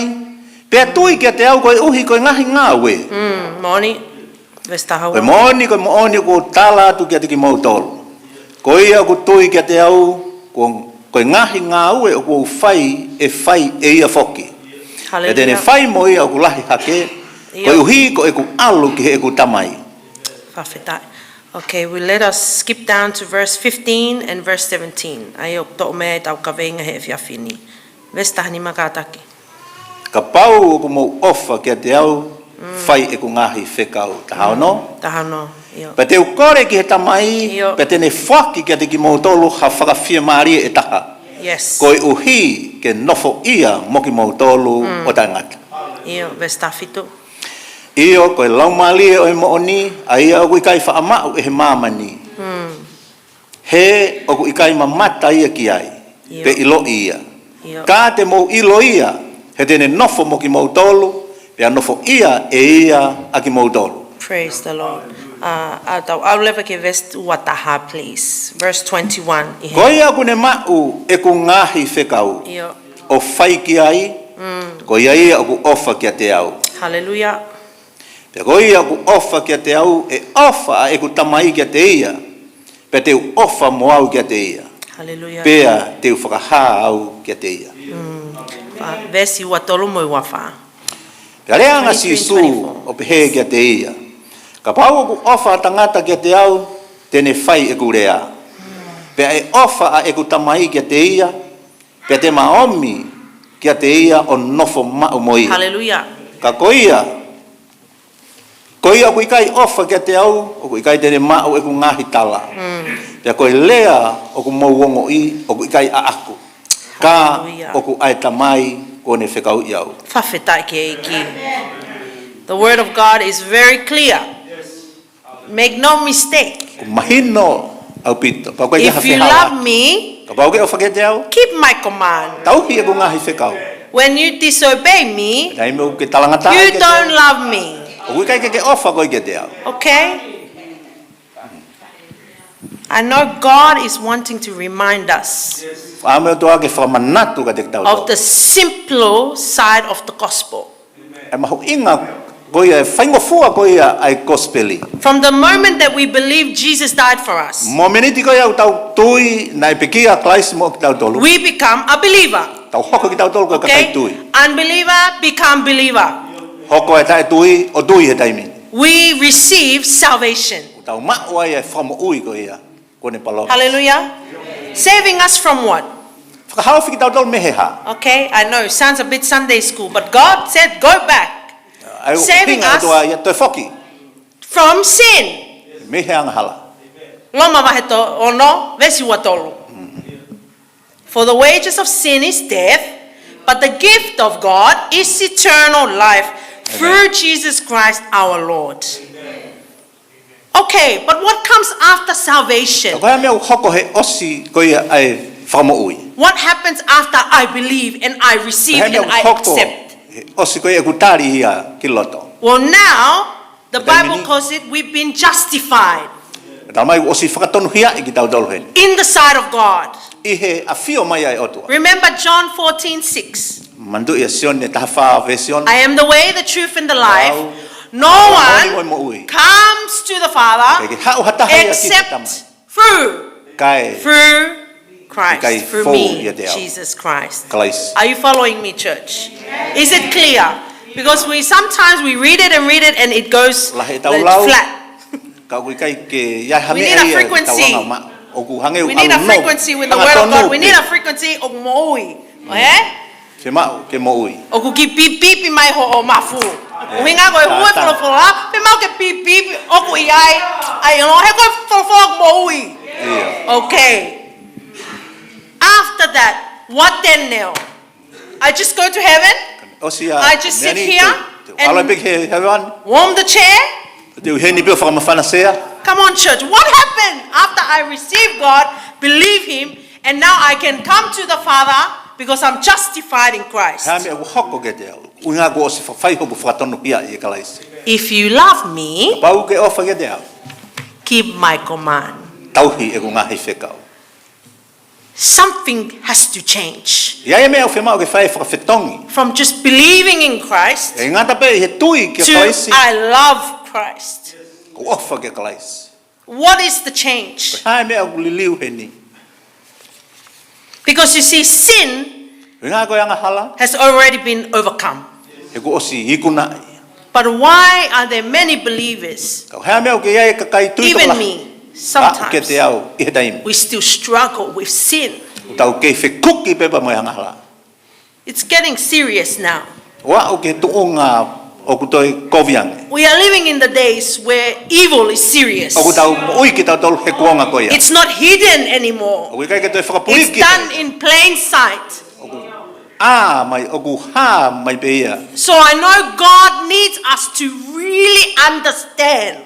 pea tui kiate au koeʻuhi ko e ngaahi ngāue. Mm, moʻoni. Verse taha ua. Ko e moʻoni, ko e moʻoni ʻoku ou tala atu kiate kimoutolu. Ko ia ʻoku tui kiate au, ko, ko e ngaahi ngāue ʻoku ou fai, ʻe fai ʻe ia foki. Haleluia. Pea te ne fai mo ia ʻoku lahi hake, ʻIo. Koeʻuhi ko ʻeku ʻalu ki heʻeku Tamai. Fakafetaʻi. Okay, we let us skip down to verse fifteen and verse seventeen. ʻA ia ʻoku toʻo mai ai ʻetau kaveinga he efiafi ni. Verse taha nima kātaki. Kapau ʻoku mou ʻofa kiate au, Mm. fai ʻeku ngaahi fekau. Taha ono. Mm, taha ono, ʻio. Pea te u kole ki he Tamai, ʻIo. Pea te ne foaki kiate kimoutolu ha fakafiemālie ʻe taha. Yes. Koeʻuhi ke nofo ia mo kimoutolu Mm. ʻo taʻengata. ʻIo, verse taha fitu. ʻIo, ko e Laumālie ʻo e moʻoni, ʻa ia ʻoku ʻikai faʻa maʻu ʻe he māmani. Mm. He ʻoku ʻikai mamata ia ki ai, ʻIo. Pe ʻiloʻi ia. ʻIo. Ka te mou ʻilo ia, he te ne nofo mo kimoutolu, pea nofo ia ʻe ia ʻa kimoutolu. Praise the Lord. Uh, ʻa tau ʻalu leva ki he verse ua taha, please. Verse twenty-one. ʻI he Ko ia ʻoku ne maʻu ʻeku ngaahi fekau. ʻIo. ʻO fai ki ai, Mm. ko ia ia ʻoku ʻofa kiate au. Haleluia. Pea ko ia ʻoku ʻofa kiate au, ʻe ʻofa ʻa ʻeku Tamai kiate ia, pea te u ʻofa mo au kiate ia. Haleluia. Pea te u fakahā au kiate ia. Mm. Fa-, veesi ua tolu mo e ua fā. Pea lea ange ʻa Sīsū, twenty-three, twenty-four. ʻO pehē kiate ia, Kapau ʻoku ʻofa ʻa tangata kiate au, te ne fai ʻeku lea. Pea ʻe ʻofa ʻa ʻeku Tamai kiate ia, pea te ma ōmi kiate ia ʻo nofo maʻu mo ia. Haleluia. Ka ko ia, ko ia ʻoku ʻikai ʻofa kiate au, ʻoku ʻikai te ne maʻu ʻeku ngaahi tala. Mm. Pea ko e lea ʻoku mou ongoʻi, ʻoku ʻikai ʻaʻaku. Ka Haleluia. ʻOku ʻa e Tamai kuo ne fekauʻi au. Fakafetaʻi ki he ʻEiki. The word of God is very clear. Make no mistake. ʻOku mahino ʻaupito. Pea ʻoku ʻikai ha fehālaaki. If you love me, Kapau ʻoku ke ʻofa kiate au. Keep my command. Tauhi ʻeku ngaahi fekau. When you disobey me, Taimi ʻoku ke talangataʻa kiate au. You don't love me. ʻOku ʻikai ke ke ʻofa koe kiate au. Okay? I know God is wanting to remind us Fakaʻamu ʻOtua ke fakamanatu kiate kitautolu. Of the simpler side of the gospel. ʻA e mahuʻinga ko ia, ʻa e faingofua ko ia ʻa e kosipeli. From the moment that we believe Jesus died for us, Mōmeniti ko ia ʻoku tau tui naʻe pekia ʻa Kalaisi moʻo kitautolu. We become a believer. Tau hoko kitautolu ko e kakai tui. Okay? Unbeliever become believer. Hoko e taʻetui ʻo tui he taimi ni. We receive salvation. ʻOku tau maʻu ai e fakamoʻui ko ia kuo ne palōmesi. Hallelujah. Saving us from what? Fakahaofi kitautolu mei he hā? Okay, I know, sounds a bit Sunday school, but God said, "Go back." ʻA ia ʻoku Saving ʻuhinga us ʻOtua ia toe foki from sin. mei he angahala. Loma vahe ono, veesi ua tolu. For the wages of sin is death, but the gift of God is eternal life through Jesus Christ our Lord. Okay, but what comes after salvation? Ko e hā e meʻa ʻoku hoko he ʻosi ko ia ʻa e fakamoʻui? What happens after I believe and I Ko e receive hā e meʻa and ʻoku I hoko accept? he ʻosi ko ia ʻeku tali ia ki loto? Well, now the Taimi Bible ni. calls it we've been justified. Tala mai ʻoku ʻosi fakatonuhiaʻi kitautolu heni. In the sight of God. ʻI he ʻafio mai ʻa e ʻOtua. Remember John fourteen six. Manatuʻi ʻa Sione taha fā veesi ono. "I am the way, the truth, and the life. Au. No Au, moʻoni one mo e moʻui. comes to the Father Ke ke haʻu ha taha ia ki he Tamai. except through Kae. Christ, Kae through fou me, ʻiate au. Jesus Christ." Kalaisi. Are you following me, church? Is it clear? Because we sometimes we read it and read it and it goes Lahi ʻetau lau. Flat. Ka ʻoku ʻikai ke ʻi ai ha We meʻa need a ia frequency. Tau anga ma. ʻOku hangē We ʻoku need a ʻalu nō. Frequency with the Hanga word of tonu God. We need pē. A frequency ʻoku moʻui. Eh? Fiemaʻu ke moʻui. ʻOku kiʻi pipipi mai hoʻo mafu. ʻUhinga ko e hū e folofola, fiemaʻu ke pipipi ʻoku ʻi ai. ʻAi ʻo he ko e folofola moʻui. Ia. Okay. After that, what then now? I just go to heaven? ʻOsi ia. I just sit Meʻa ni here te, te, ʻalu and pē ki he heaven. Warm the chair? Te u heni pē ʻo fakamafana sea. Come on, church. What happened after I received God, believe Him, and now I can come to the Father because I'm justified in Christ? Hā e meʻa ʻoku hoko kiate au? ʻUhinga kuo ʻosi fai hoku fakatonuhiaʻi ʻia Kalaisi. If you love me, Kapau ʻoku ke ʻofa kiate au. Keep my command. Tauhi ʻeku ngaahi fekau. Something has to change. ʻI ai e meʻa ʻoku fiemaʻu ke fai fakafetongi. From just believing in Christ ʻE ngata pē ʻi he tui kia to Kalaisi. I love Christ. ʻOku ʻofa kia Kalaisi. What is the change? Hā e meʻa ʻoku liliu heni? Because you see, sin ʻUhinga ko e angahala. Has already been overcome. He kuo ʻosi ikunaʻi. But why are there many believers, Ka hā e meʻa ʻoku ʻi ai e kakai tui even tokolahi. Me, Ka ʻoku kiate sometimes au ʻi he taimi. We still struggle with sin? Tau kei fekuki pē pea mo e angahala. It's getting serious now. ʻOku aʻu ki he tuʻunga ʻoku toe kovi ange. We are living in the days where evil is serious. ʻOku tau moʻui kitautolu he kuonga ko ia. It's not hidden anymore. ʻOku ʻikai ke toe fakapuliki. It's done in plain sight. ʻA mai, ʻoku hā mai pē ia. So I know God needs us to really understand.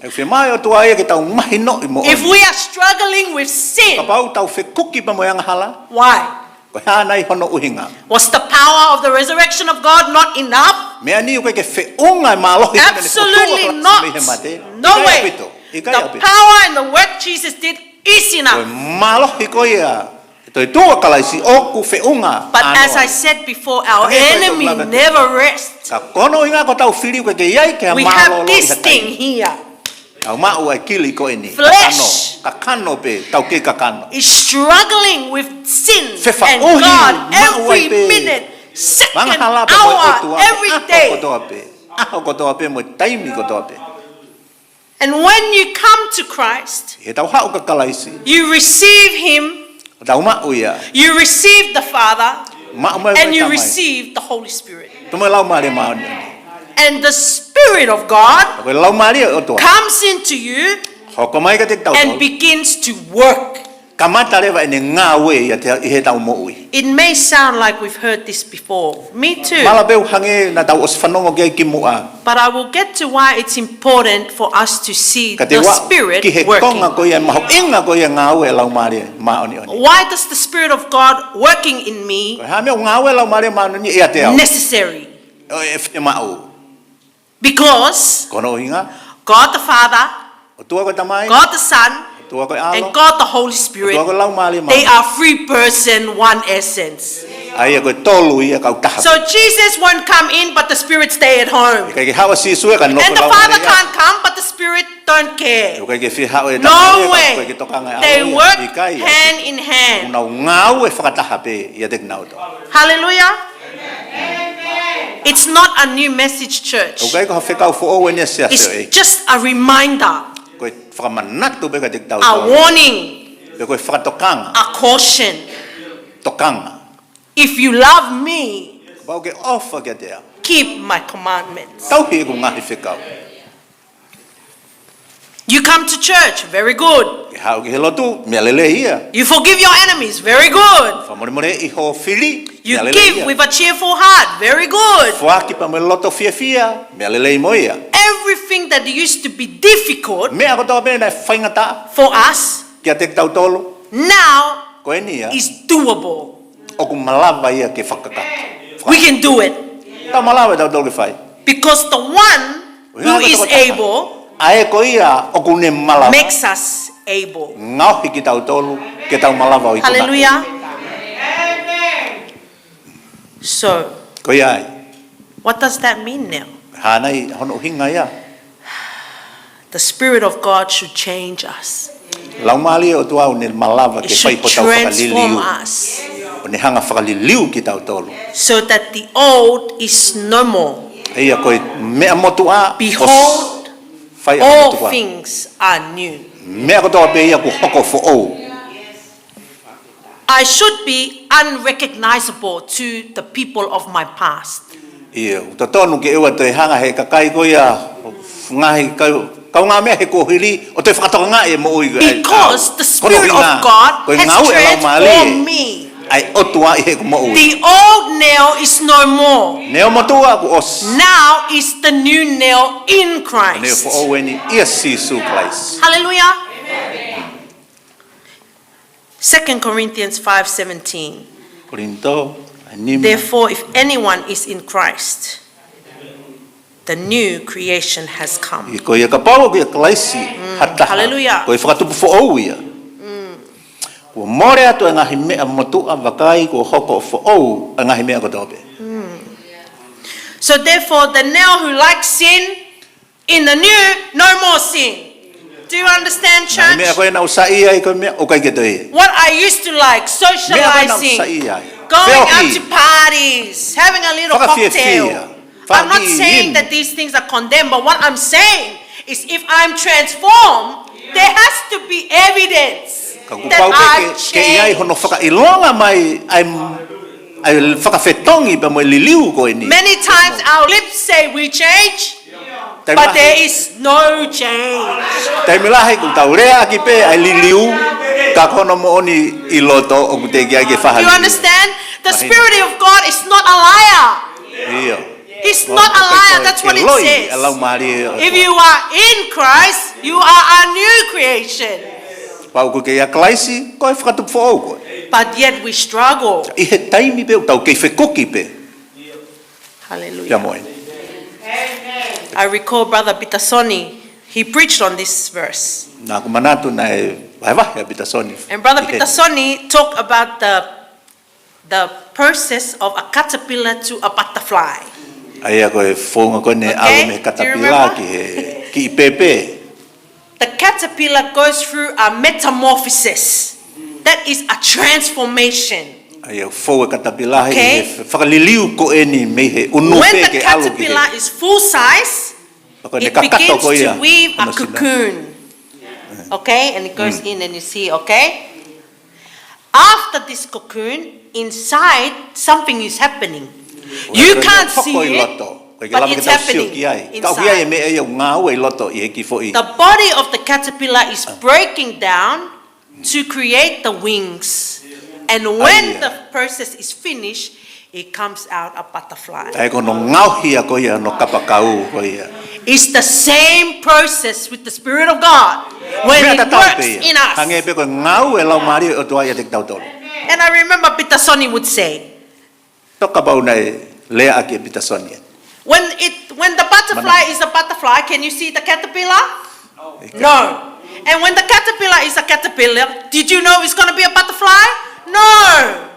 ʻE fiemaʻu ʻOtua ia ke tau mahinoʻi moʻoni. If we are struggling with sin, Kapau tau fekuki pea mo e angahala. Why? Ko e hā nai hono ʻuhinga? Was the power of the resurrection of God not enough? Meʻa ni ʻoku ʻikai ke feʻunga e mālohi ko eni ʻoku tuʻu ʻa Kalaisi mei he mate. Absolutely not. No ʻIkai way. ʻaupito. ʻIkai The ʻaupito. Power and the work Jesus did is Ko e enough. mālohi ko ia ʻe toetuʻu ʻa Kalaisi ʻoku feʻunga. But ʻAno as I ai. Said before, our Hangē ko e enemy tau lave. Never rests. Ka ko hono ʻuhinga ko ʻetau fili ʻoku ʻikai ke ʻi ai ke ha mālōlō ʻi ha taimi. We have this thing here. Tau maʻu ʻa e kili ko eni. Flesh. Kakano. Kakano pē, tau kei kakano. Is struggling with sin Fefaʻuhi and God maʻu ai every pē. Minute, second, Angahala pea mo e hour, ʻOtua pē, every ʻaho day. Kotoa pē. ʻAho kotoa pē mo e taimi kotoa pē. And when you come to Christ, ʻI heʻetau haʻu kia Kalaisi. You receive Him, Tau maʻu ia. You receive the Father, Maʻu mai and e you Tamai. Receive the Holy Spirit. Pea mo e Laumālie Māʻoniʻoni. And the Spirit of God Ko e Laumālie ʻo e ʻOtua. Comes into you Hoko mai kiate kitautolu. And begins to work. Kamata leva ʻene ngāue ʻiate, ʻi heʻetau moʻui. It may sound like we've heard this before. Me too. Mahalo pē ʻoku hangē naʻa tau ʻosi fanongo ki ai kimuʻa. But I will get to why it's important for us to see the Spirit working. Ka te ʻoatu ki he konga ko ia, mahuʻinga ko ia ngāue Laumālie Māʻoniʻoni. Why does the Spirit of God working in me Ko e hā e meʻa ʻoku ngāue Laumālie Māʻoniʻoni ʻiate au? Necessary? ʻE fiemaʻu. Because Ko hono ʻuhinga. God the Father, ʻOtua ko e Tamai. God the Son, ʻOtua ko e ʻAlo. And God the Holy Spirit, ʻOtua ko e Laumālie Māʻoniʻoni. They are three person, one essence. ʻA ia ko e tolu ia kautaha. So Jesus won't come in, but the Spirit stay at home. ʻIkai ke haʻu ʻa Sīsū ʻe ka nofo. And the Father can't come, but the Spirit don't care. ʻIkai ke fie haʻu e Tamai. No way. They work hand in hand. Nau ngāue fakataha pē ʻiate kinautolu. Hallelujah. It's not a new message, church. ʻOku ʻikai ko ha fekau foʻou eni ʻa e Siasi ʻo e ʻEiki. It's just a reminder, Ko e fakamanatu pē kiate kitautolu. A warning, Pe ko e fakatokanga. A caution. Tokanga. If you love me, Kapau ʻoku ke ʻofa kiate au, keep my commandments. Tauhi ʻeku ngaahi fekau. You come to church, very good. Ke haʻu ki he lotu, meʻa lelei ia. You forgive your enemies, very good. Fakamolemoleʻi hoʻo fili, You meʻa lelei give ia. With a cheerful heart, very good. Foaki pea mo e loto fiefia, meʻa lelei mo ia. Everything that used to be difficult, Meʻa kotoa pē naʻe faingataʻa, for us, kiate kitautolu, now, ko eni ia, is doable. ʻOku malava ia ke fakakakato. We can do it. Tau malava ʻe tautolu ke fai. Because the one who is able, ʻA ē ko ia ʻoku ne malava, makes us able. Ngaohi kitautolu ke tau malava ʻo ikuna. Hallelujah. So, Ko ia ai. What does that mean now? Hā nai hono ʻuhinga ia. The Spirit of God should change us. Laumālie ʻo e ʻOtua ʻoku ne malava ke fai hotau fakaliliu. It should transform us. ʻOku ne hanga fakaliliu kitautolu. So that the old is no more. ʻA ia ko e meʻa motuʻa, Behold, fai ʻa e all motuʻa. Things are new. Meʻa kotoa pē ia kuo hoko foʻou. I should be unrecognizable to the people of my past. ʻIo, ʻoku totonu ke ʻoua toe hanga he kakai ko ia, ngaahi kau, kaungāmeʻa he kuohili, ʻo toe fakatokangaʻi e moʻui ko ia. Because the Spirit of God has transformed me. ʻA e ʻOtua ʻi heʻeku moʻui. The old Neil is no more. Neil motuʻa kuo ʻosi. Now is the new Neil in Christ. Neil foʻou eni ʻia Sīsū Kalaisi. Hallelujah. Second Corinthians five seventeen. Kolinitō, ʻa e nima. Therefore, if anyone is in Christ, the new creation has come. ʻIo, ko ia kapau ʻoku ʻia Kalaisi ha taha, hallelujah, ko e fakatupu foʻou ia. Kuo mole atu e ngaahi meʻa motuʻa, vakai kuo hoko foʻou e ngaahi meʻa kotoa pē. So therefore, the Neil who likes sin, in the new, no more sin. Do you understand, church? Ngaahi meʻa ko ē naʻá ku saiʻia ai, ko e meʻa ʻoku ʻikai ke toe. What I used to like, socializing, meʻa ko ē naʻá ku saiʻia ai. Going out to parties, having a little cocktail. Fakafiefia. I'm not saying that these things are condemned, but what I'm saying is if I'm transformed, there has to be evidence that I've changed. Ka kuo pau pē ke, ke ʻi ai hono fakaʻilonga mai ʻa e, ʻa e fakafetongi pea mo e liliu ko eni. Many times our lips say we change, but there is no change. Taimi lahi ʻoku tau leaʻaki pē ʻa e liliu, ka ko hono moʻoni ʻi loto ʻoku teʻeki ai ke faʻa liliu. You understand? The Spirit of God is not a liar. ʻIo. He's not a liar, that's what it says. If you are in Christ, you are a new creation. Kapau ʻoku ke ʻia Kalaisi, ko e fakatupu foʻou koe. But yet we struggle. ʻI he taimi pē ʻoku tau kei fekuki pē. Hallelujah. Pea mo e. I recall Brother Peter Soni, he preached on this verse. Naʻá ku manatu naʻe vahevahe ʻa Peter Soni. And Brother Peter Soni talked about the the process of a caterpillar to a butterfly. ʻA ia ko e founga ko eni ʻalu mei he katapila ki he kiʻi pēpē. The caterpillar goes through a metamorphosis. That is a transformation. ʻA ia fou e katapila ʻi he fakaliliu ko eni mei he unu pē ke ʻalu ki he. When the caterpillar is full size, it begins to weave a cocoon. Okay, and it goes in and you see, okay? After this cocoon, inside, something is happening. You can't see it, but it's happening inside. The body of the caterpillar is breaking down to create the wings. And when the process is finished, it comes out a butterfly. ʻA ia ko hono ngaohi ia ko ia, hono kapakau ko ia. It's the same process with the Spirit of God when it works in us. Hangē pē ko e ngāue ʻa e Laumālie ʻo e ʻOtua ʻiate kitautolu. And I remember Peter Soni would say, Toki kapau naʻe leaʻaki ʻe Peter Soni. When it, when the butterfly is a butterfly, can you see the caterpillar? No. And when the caterpillar is a caterpillar, did you know it's gonna be a butterfly? No.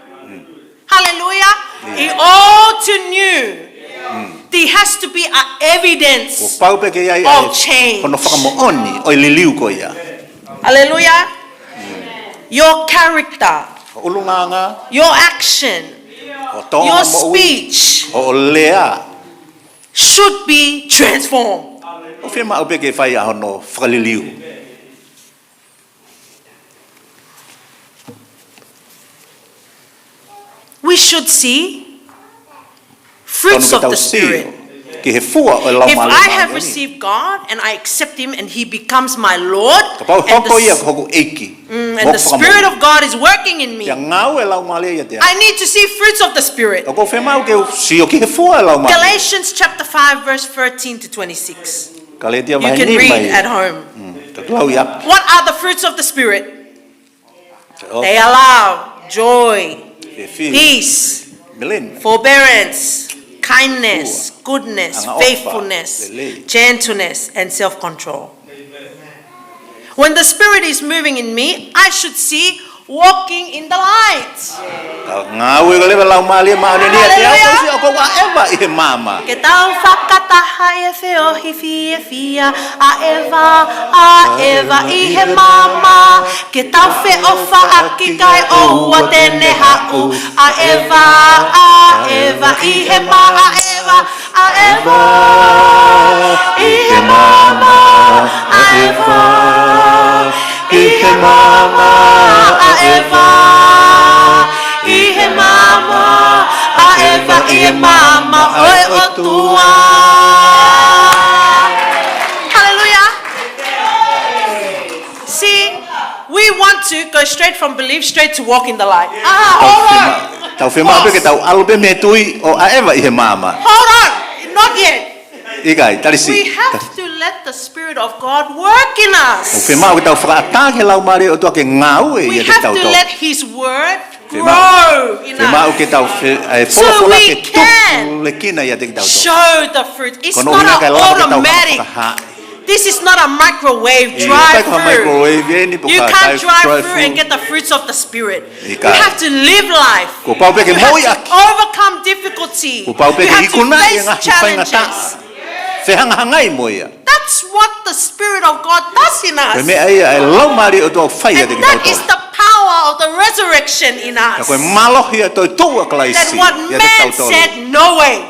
Hallelujah. ʻIo. It all to new. There has to be a evidence of change. Kuo pau pē ke ʻi ai ʻa e hono fakamoʻoni ʻo e liliu ko ia. Hallelujah. Your character. Hoʻo ʻulungaanga. Your action. Hoʻo tōʻonga moʻui. Your speech. Hoʻo lea. should be transformed. ʻOku fiemaʻu pē ke fai ʻa hono fakaliliu. We should see fruits of the Spirit. Ki he fua ʻo e Laumālie Māʻoniʻoni. If I have received God and I accept Him and He becomes my Lord and the Spirit of God is working in me, kapau hoko ia ko hoku ʻEiki, mo hoku Fakamoʻui, pea ngāue e Laumālie ʻiate au, I need to see fruits of the Spirit. ʻOku ou fiemaʻu ke u sio ki he fua ʻo e Laumālie. Galatians chapter five, verse thirteen to twenty-six. Kalētia vahe nima. You can read at home. Mm, ka lau ia. What are the fruits of the Spirit? They are love, joy, peace, forbearance, kindness, goodness, faithfulness, gentleness, and self-control. When the Spirit is moving in me, I should see walking in the light. Ka ngāue ko ē ʻa e Laumālie Māʻoniʻoni ʻiate au, hallelujah, ʻoku ou ʻaʻeva ʻi he maama. Ke tau fakataha ʻi he feohi fiefia, ʻaʻeva, ʻaʻeva ʻi he maama. Ke tau feʻofaʻaki kae ʻoua te ne haʻu, ʻaʻeva, ʻaʻeva ʻi he maama, ʻaʻeva, ʻaʻeva ʻi he maama, ʻaʻeva ʻi he maama, ʻaʻeva ʻi he maama, ʻaʻeva ʻi he maama ʻo e ʻOtua. Hallelujah. See, we want to go straight from belief straight to walk in the light. Ah, hold on. Tau fiemaʻu, tau fiemaʻu pē ke tau ʻalu pē mei he tui ʻo ʻaʻeva ʻi he maama. Hold on. Not yet. ʻIkai, tali siʻi. We have to let the Spirit of God work in us. ʻOku fiemaʻu ke tau fakaʻatā ki he Laumālie ʻo e ʻOtua ke ngāue ʻiate kitautolu. We have to let His word grow in us. Fiemaʻu, fiemaʻu ke tau fe-, ʻa e folofola ke tupulekina ʻiate kitautolu. So we can show the fruit. It's not an automatic. Ko hono ʻuhinga kae lava ke tau hanga ʻo fakahā. This is not a microwave drive-through. ʻIkai ko ha microwave eni pe ko ha drive-through. You can't drive through and get the fruits of the Spirit. ʻIkai. You have to live life. Kuo pau pē ke moʻui ʻaki. You have to overcome difficulty. Kuo pau pē ke ikunaʻi e ngaahi faingataʻa. You have to face challenges. Fehangahangai mo ia. That's what the Spirit of God does in us. Ko e meʻa ia ʻa e Laumālie ʻo e ʻOtua ʻoku fai ʻiate kitautolu. And that is the power of the resurrection in us. Ka ko e mālohi ʻa e toetuʻu ʻa Kalaisi ʻiate kitautolu. That what man said, "No way."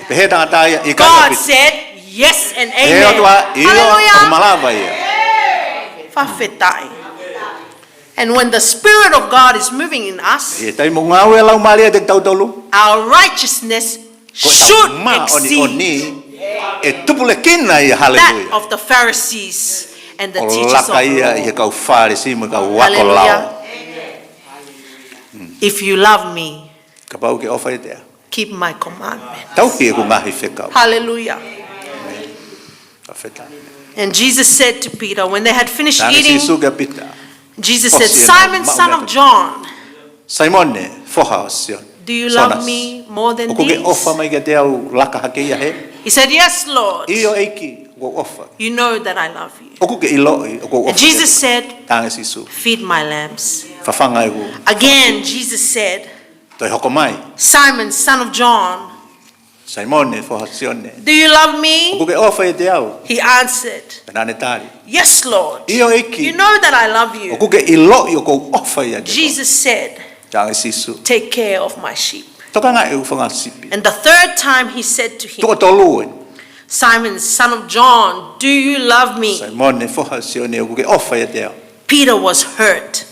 Pehē ʻe he tangata ia, ʻikai ʻaupito. God said, "Yes and amen." Pehē ʻe he ʻOtua, ʻio, hallelujah, ʻoku malava ia. Fakafetaʻi. And when the Spirit of God is moving in us, ʻi he taimi ʻoku ngāue e Laumālie ʻiate kitautolu, our righteousness should exceed that of the Pharisees and the teachers of the law. Ko e ʻoku laka ia ʻi he kau Fālesi mo e kau ako lao. Hallelujah. If you love me, kapau ʻoku ke ʻofa ʻiate au, keep my commandments. Tauhi ʻeku ngaahi fekau. Hallelujah. Fakafetaʻi. And Jesus said to Peter, when they had finished eating, Sīsū kia Pita, Jesus said, "Simon, son of John, Saimone, foha ʻo Sione, do you love me more than these?" ʻOku ke ʻofa mai kiate au laka hake ia he? He said, "Yes, Lord. ʻIo ʻEiki, ʻoku ou ʻofa. You know that I love you." ʻOku ke ʻiloʻi ʻoku ou ʻofa kiate koe. And Jesus said, Talaange Sīsū, "Feed my lambs." Fafanga ʻeku fanga sipi. Again, Jesus said, Toe hoko mai. "Simon, son of John, Saimone, foha ʻo Sione, do you love me?" ʻOku ke ʻofa ʻiate au? He answered, Pea naʻa ne tali, "Yes, Lord. ʻIo ʻEiki. You know that I love you." ʻOku ke ʻiloʻi ʻoku ou ʻofa ʻiate koe. Jesus said, Talaange Sīsū, "Take care of my sheep." Tokangaʻi ʻeku fanga sipi. And the third time he said to him, Tuʻo tolu eni. "Simon, son of John, do you love me?" Saimone, foha ʻo Sione, ʻoku ke ʻofa ʻiate au? Peter was hurt.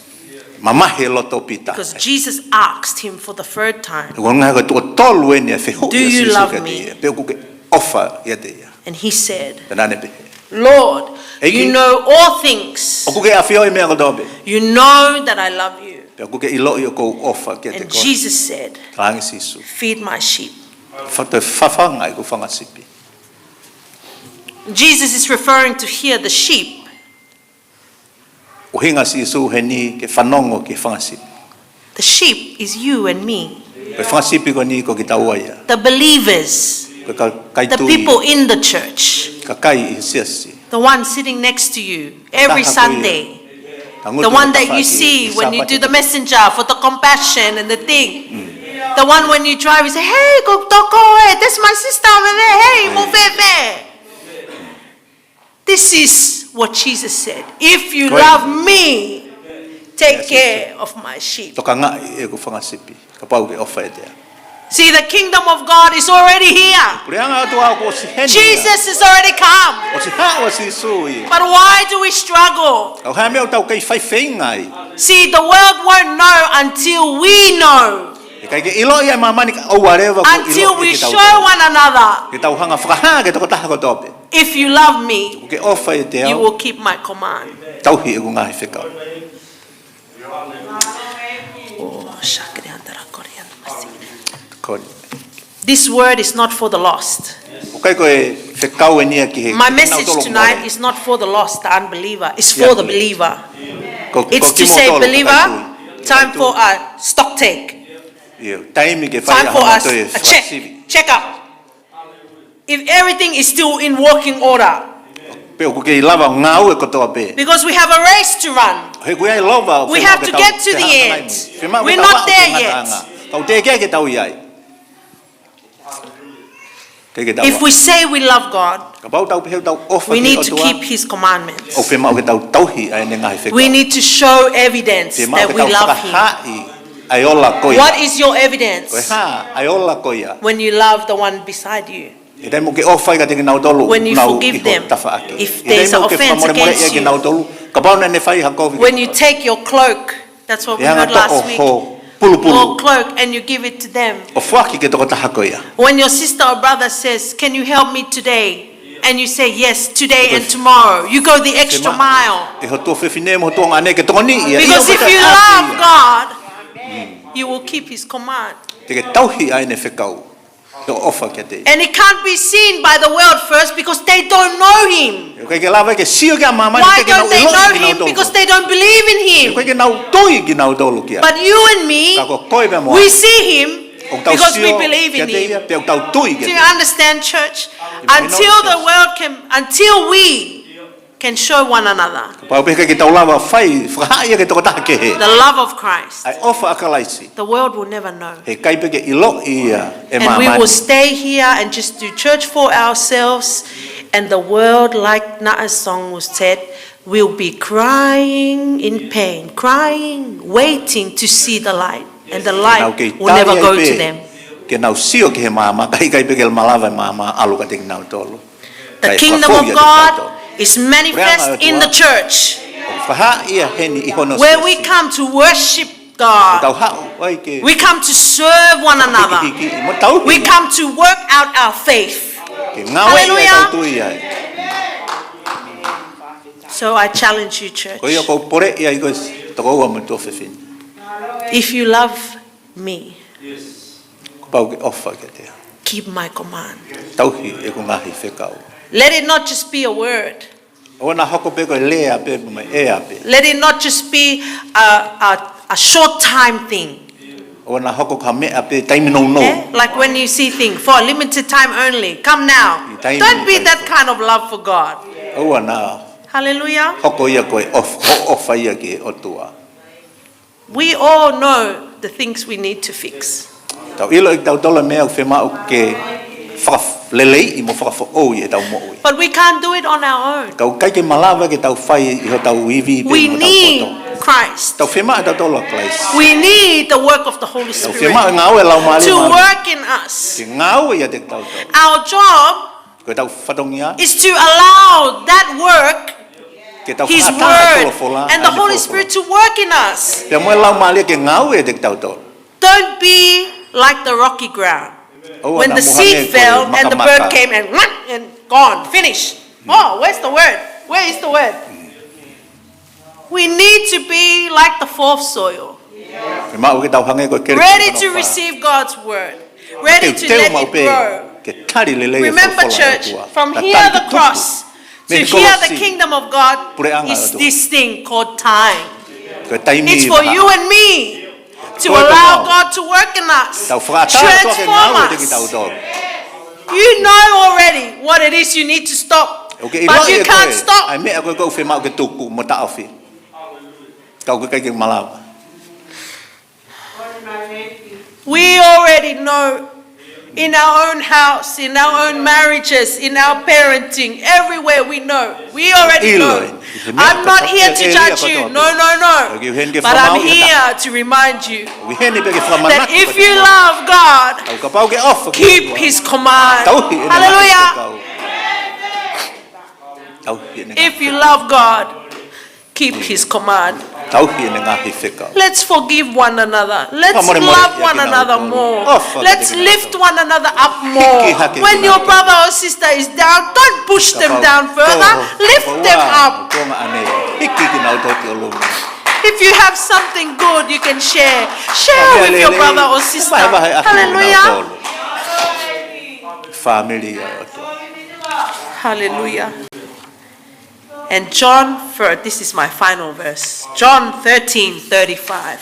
Mamahi e loto ʻo Pita. Because Jesus asked him for the third time, He ko e ngaahi ko e tuʻo tolu eni ʻa e fehuʻi ʻa Sīsū kiate ia, "Do you love me?" Pe ʻoku ke ʻofa ʻiate au? And he said, Pea naʻa ne pehē, "Lord, you know all things. ʻEiki, ʻoku ke ʻafioʻi e meʻa kotoa pē. You know that I love you." Pea ʻoku ke ʻiloʻi ʻoku ou ʻofa kiate koe. And Jesus said, Talaange Sīsū, "Feed my sheep." Fa-, toe fafanga ʻeku fanga sipi. Jesus is referring to here the sheep. ʻUhinga ʻa Sīsū heni ke fanongo ki he fanga sipi. The sheep is you and me. Ko e fanga sipi ko eni ko kitaua ia. The believers. Ko e ka-, kakai tui. The people in the church. Kakai ʻi he siasi. The one sitting next to you every Sunday. Taha ko ia. Tangutu he tafaʻaki he Sāpate. The one that you see when you do the messenger for the compassion and the thing. Mm. The one when you drive, you say, "Hey, ko toko e, that's my sister over there. Hey, mo fēfē." This is what Jesus said. "If you love me, take care of my sheep." Ko e, Sīsū, tokangaʻi ʻeku fanga sipi, kapau ʻoku ke ʻofa ʻiate au. See, the kingdom of God is already here. Puleʻanga ʻo e ʻOtua kuo ʻosi heni ia. Jesus has already come. ʻOsi haʻu ʻa Sīsū ia. But why do we struggle? Ko e hā e meʻa ʻoku tau kei faifeinga ai? See, the world won't know until we know. ʻIkai ke ʻiloʻi ʻe māmani ka ʻoua leva kuo ʻiloʻi ʻe kitautolu. Until we show one another. Ke tau hanga ʻo fakahā ki he tokotaha kotoa pē. If you love me, ʻOku ke ʻofa ʻiate au. You will keep my command. Tauhi ʻeku ngaahi fekau. Oh, shakriandara koriandamasi. Kori. This word is not for the lost. ʻOku ʻikai ko e fekau eni ia ki he, ki he kinautolu ʻoku mole. My message tonight is not for the lost, the unbeliever. It's for the believer. Ko, ko kimoutolu ʻoku ʻikai tui. It's to say, believer, time for a stock take. ʻIo, taimi ke fai ha toe fakasivi. Time for a, a check, check up. If everything is still in working order. Pe ʻoku kei lava ʻo ngāue kotoa pē. Because we have a race to run. He ʻoku ʻi ai e lova ʻoku fiemaʻu ke tau, ke hanga mai. We have to get to the end. We're not there yet. Fiemaʻu ke tau aʻu ki he ngataʻanga. Ka ʻoku teʻeki ai ke tau ʻi ai. Teʻeki ke tau aʻu. If we say we love God, Kapau ʻoku tau pehē ʻoku tau ʻofa ki he ʻOtua, we need to keep his commandments. ʻOku fiemaʻu ke tau tauhi ʻa ʻene ngaahi fekau. We need to show evidence that we love him. Fiemaʻu ke tau fakahaaʻi ʻa e ola ko ia. What is your evidence? Ko e hā ʻa e ola ko ia? When you love the one beside you. ʻI he taimi ʻoku ke ʻofa ai kiate kinautolu ʻoku nau ʻi ho tafaʻaki. When you forgive them, if there's an offense against you. ʻI he taimi ʻoku ke fakamolemoleʻi ai kinautolu, kapau naʻa ne fai ha kovi ki ho tafaʻaki. When you take your cloak, that's what we heard last week. Ke hanga ʻo toʻo ho pulupulu. Your cloak and you give it to them. ʻO foaki ki he tokotaha ko ia. When your sister or brother says, "Can you help me today?" And you say, "Yes, today and tomorrow." You go the extra mile. Ke fiemaʻu ʻe ho tuofefine mo ho tuongaʻane ke tokoniʻi ia. Because if you love God, you will keep his command. Te ke tauhi ʻa ʻene fekau. Ke ʻofa kiate ia. And it can't be seen by the world first because they don't know him. ʻOku ʻikai ke lava ke sio ki ai ʻa māmani, ʻikai ke nau ʻiloʻi kinautolu. Why don't they know him? Because they don't believe in him. ʻOku ʻikai ke nau tui kinautolu ki ai. But you and me, we see him because we believe in him. Ka ko e tau sio kiate ia, pea ʻoku tau tui kiate ia. Do you understand, church? Until the world can, until we can show one another. Kapau pē ʻoku ʻikai ke tau lava ʻo fai, fakahaaʻi ia ki he tokotaha kehe. The love of Christ. ʻA e ʻofa ʻa Kalaisi. The world will never know. He ʻikai pē ke ʻiloʻi ia ʻe māmani. And we will stay here and just do church for ourselves, and the world, like Naʻa's song was said, will be crying in pain, crying, waiting to see the light, and the light will never go to them. Ke nau kei tali ai pē, ke nau sio ki he maama, ka ʻikai pē ke malava e maama ʻo ʻalu kiate kinautolu. The kingdom of God is manifest in the church. Puleʻanga ʻo e ʻOtua ʻoku fakahaaʻi ia heni ʻi hono siasi. Where we come to worship God. ʻOku tau haʻu ai ke fakahīkihikiʻi mo tauhi. We come to serve one another. We come to work out our faith. Ke ngāueʻi ʻetau tui ai. Hallelujah. So I challenge you, church. Ko ia ʻoku ou poleʻi ai koe, tokoua mo e tuofefine. If you love me, kapau ʻoku ke ʻofa kiate au, keep my command. Tauhi ʻeku ngaahi fekau. Let it not just be a word. ʻOua naʻa hoko pē ko e lea pē mo e ʻea pē. Let it not just be a, a, a short time thing. ʻOua naʻa hoko ko ha meʻa pē taimi nounou. Eh? Like when you see things, for a limited time only. Come now. Don't be that kind of love for God. ʻOua naʻa hoko ia ko e ʻof-, ʻo-, ʻofa ia ki he ʻOtua. Hallelujah. We all know the things we need to fix. Tau ʻilo ʻe kitautolu e meʻa ʻoku fiemaʻu ke fakaleleiʻi mo fakafoʻou ʻi heʻetau moʻui. But we can't do it on our own. Ka ʻoku ʻikai ke malava ke tau fai ʻi hotau ivi pē mo hotau poto. We need Christ. Tau fiemaʻu ʻe kitautolu ʻa Kalaisi. We need the work of the Holy Spirit. Tau fiemaʻu e ngāue ʻa e Laumālie Māʻoniʻoni ke work in us. Ke ngāue ʻiate kitautolu. Our job Ko ʻetau fatongia is to allow that work, ke tau fakaʻatā e folofola, His Word, and the Holy Spirit to work in us. Pea mo e Laumālie ke ngāue ʻiate kitautolu. Don't be like the rocky ground. When the seed fell and the bird came and, and gone, finish. Oh, where's the word? Where is the word? We need to be like the fourth soil. Fiemaʻu ke tau hangē ko e kelekele hono fā. Ready to receive God's word. Ready to let it grow. Teuteu maʻu pē ke tali lelei e folofola ʻa e ʻOtua. Remember, church, from here the cross to here the kingdom of God is this thing called time. Ko e taimi. It's for you and me to allow God to work in us. Tau fakaʻatā e ʻOtua ke ngāue ʻiate kitautolu. Transform us. You know already what it is you need to stop, but you can't stop. ʻOku ke ʻiloʻi ʻe koe ʻa e meʻa ko ē ʻoku fiemaʻu ke tuku mo taʻofi. Ka ʻoku ʻikai ke malava. We already know In our own house, in our own marriages, in our parenting, everywhere we know. We already know. I'm not here to judge you. No, no, no. But I'm here to remind you that if you love God, keep his command. Hallelujah. If you love God, keep his command. Let's forgive one another. Let's love one another more. Let's lift one another up more. When your brother or sister is down, don't push them down further. Lift them up. If you have something good you can share, share with your brother or sister. Hallelujah. Hallelujah. And John, fir- this is my final verse. John thirteen thirty-five.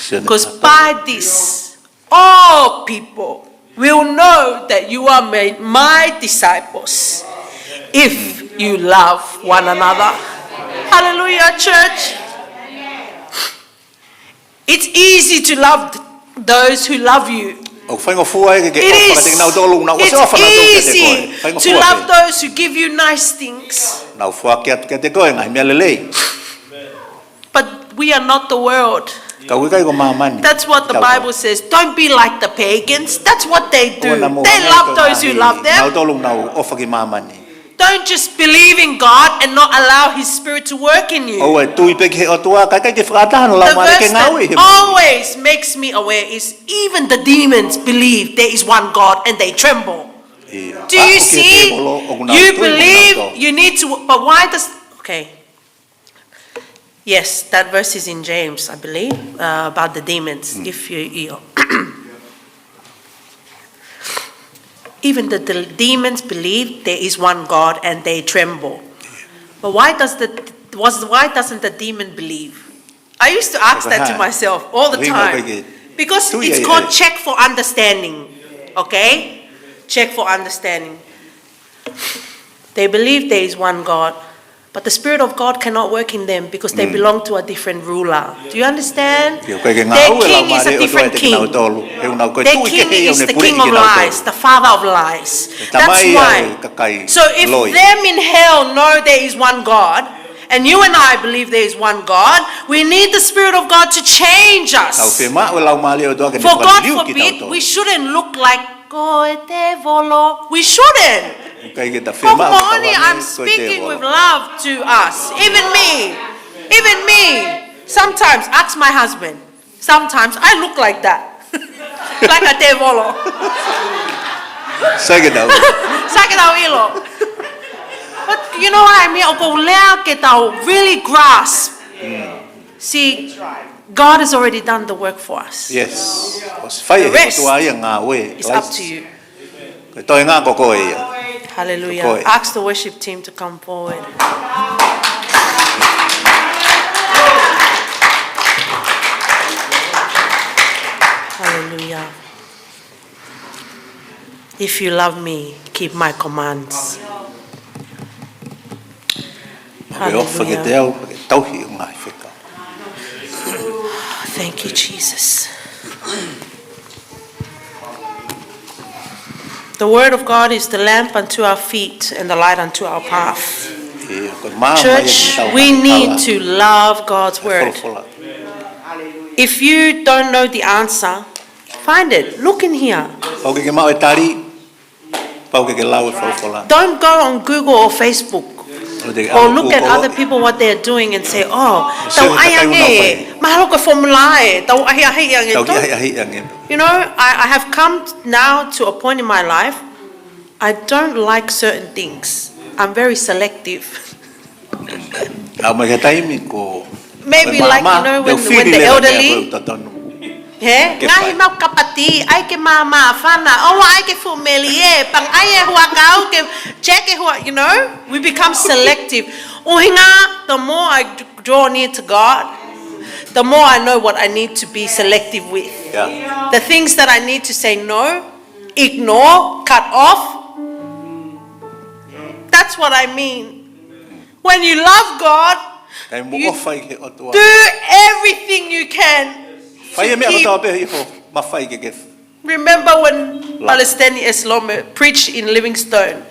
Because by this, all people will know that you are my, my disciples if you love one another. Hallelujah, church. It's easy to love th- those who love you. ʻOku faingofua ke ke ʻofa kiate kinautolu ʻoku nau ʻosi ʻofa nautolu kiate koe. Faingofua ke. It's easy to love those who give you nice things. Nau foaki atu kiate koe ngaahi meʻa lelei. But we are not the world. Ka ʻoku ʻikai ko māmani. That's what the Bible says. Don't be like the pagans. That's what they do. They love those who love them. Nautolu ʻoku nau ʻofa ki māmani. Don't just believe in God and not allow his spirit to work in you. ʻOua ʻe tui pē ki he ʻOtua, kae ʻikai ke fakaʻatā hono laumālie ke ngāue ʻi he moʻui. The verse that always makes me aware is even the demons believe there is one God and they tremble. Do you see? You believe you need to, but why does, okay. Yes, that verse is in James, I believe, uh, about the demons. If you, you even the, the demons believe there is one God and they tremble. But why does the was why doesn't the demon believe? I used to ask that to myself all the time because it's called check for understanding. Okay, check for understanding. They believe there is one God, but the Spirit of God cannot work in them because they belong to a different ruler. Do you understand? Their king is a different king. Their king is the king of lies, the father of lies. That's why. So if them in hell know there is one God, and you and I believe there is one God, we need the Spirit of God to change us. For God forbid, we shouldn't look like ko e tēvolo. We shouldn't. Ko e moʻoni, I'm speaking with love to us. Even me. Even me. Sometimes, ask my husband. Sometimes I look like that. Like a tēvolo. Sai ke tau ʻilo. But you know what I mean? ʻOku ou lea ke tau really grasp. See, God has already done the work for us. Yes. ʻOsi fai ʻe he ʻOtua ia ngāue. It's up to you. Ko e toenga ko koe ia. Hallelujah. Ask the worship team to come forward. Hallelujah. If you love me, keep my commands. Hallelujah. Thank you, Jesus. The word of God is the lamp unto our feet and the light unto our path. Church, we need to love God's word. If you don't know the answer, find it. Look in here. Pau ke ke maʻu e tali, pau ke ke lau e folofola. Don't go on Google or Facebook or look at other people what they're doing and say, "Oh, tau ʻai ange, mahalo ko e fomula ē, tau ʻahiʻahiʻi ange." You know, I, I have come now to a point in my life, I don't like certain things. I'm very selective. Maybe like, you know, when, when the elderly, he, ngaahi mau kapatī, ʻai ke māmāfana, ʻoua ʻai ke fuʻu melie, pea ʻai e huʻakau ke check e huʻa, you know, we become selective. ʻUhinga, the more I d- draw near to God, the more I know what I need to be selective with. The things that I need to say no, ignore, cut off. That's what I mean. When you love God, you do everything you can to keep Remember when Palestine Islam preached in Livingstone?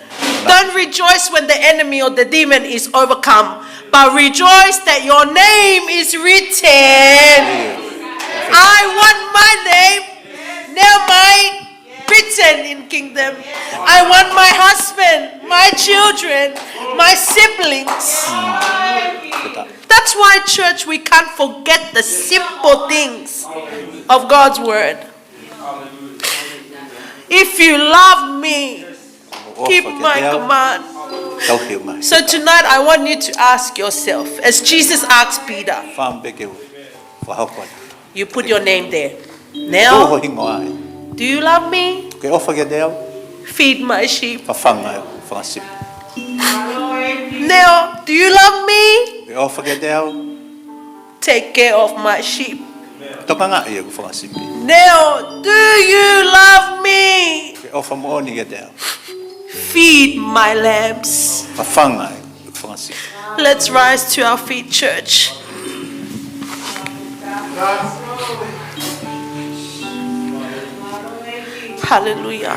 Don't rejoice when the enemy or the demon is overcome, but rejoice that your name is written. I want my name, now my written in kingdom. I want my husband, my children, my siblings. That's why, church, we can't forget the simple things of God's word. If you love me, keep my command. So tonight I want you to ask yourself, as Jesus asked Peter, you put your name there. Now, do you love me? Ke ʻofa kiate au? Feed my sheep. Fafanga ʻeku fanga sipi. Now, do you love me? Ke ʻofa kiate au? Take care of my sheep. Tokangaʻi ʻeku fanga sipi. Now, do you love me? Ke ʻofa moʻoni kiate au? Feed my lambs. Fafanga ʻeku fanga sipi. Let's rise to our feet, church. Hallelujah.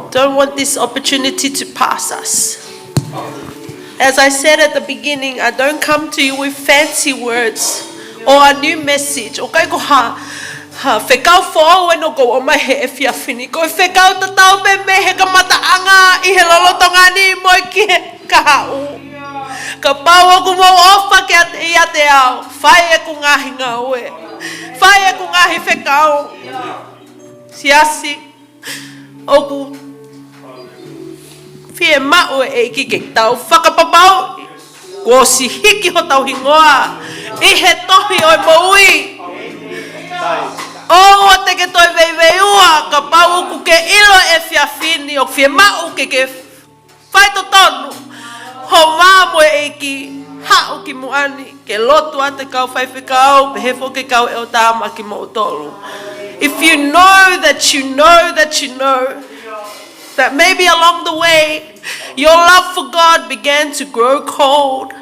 Don't want this opportunity to pass us. As I said at the beginning, I don't come to you with fancy words or a new message. ʻOku ʻikai ko ha, ha fekau foʻou ʻeni ʻoku ou ʻomai he efiafi ni. Ko e fekau tatau pē mei he kamataʻanga ʻi he lolotonga ni mo e ki he kahaʻu. Kapau ʻoku mou ʻofa kiate, ʻiate au, fai ʻeku ngaahi ngāue. Fai ʻeku ngaahi fekau. Siasi, ʻoku fiemaʻu e ʻEiki ke tau fakapapauʻi kuo ʻosi hiki hotau hingoa ʻi he tohi ʻo e moʻui. ʻOua te ke toe veiveiua, kapau ʻoku ke ʻilo he efiafi ni ʻoku fiemaʻu ke ke faitotonu ho vā mo e ʻEiki, haʻu ki muʻa ni ke lotu atu e kau faifekau, pehē foki e kau ʻeletā maʻa kimoutolu. If you know that you know that you know that maybe along the way your love for God began to grow cold,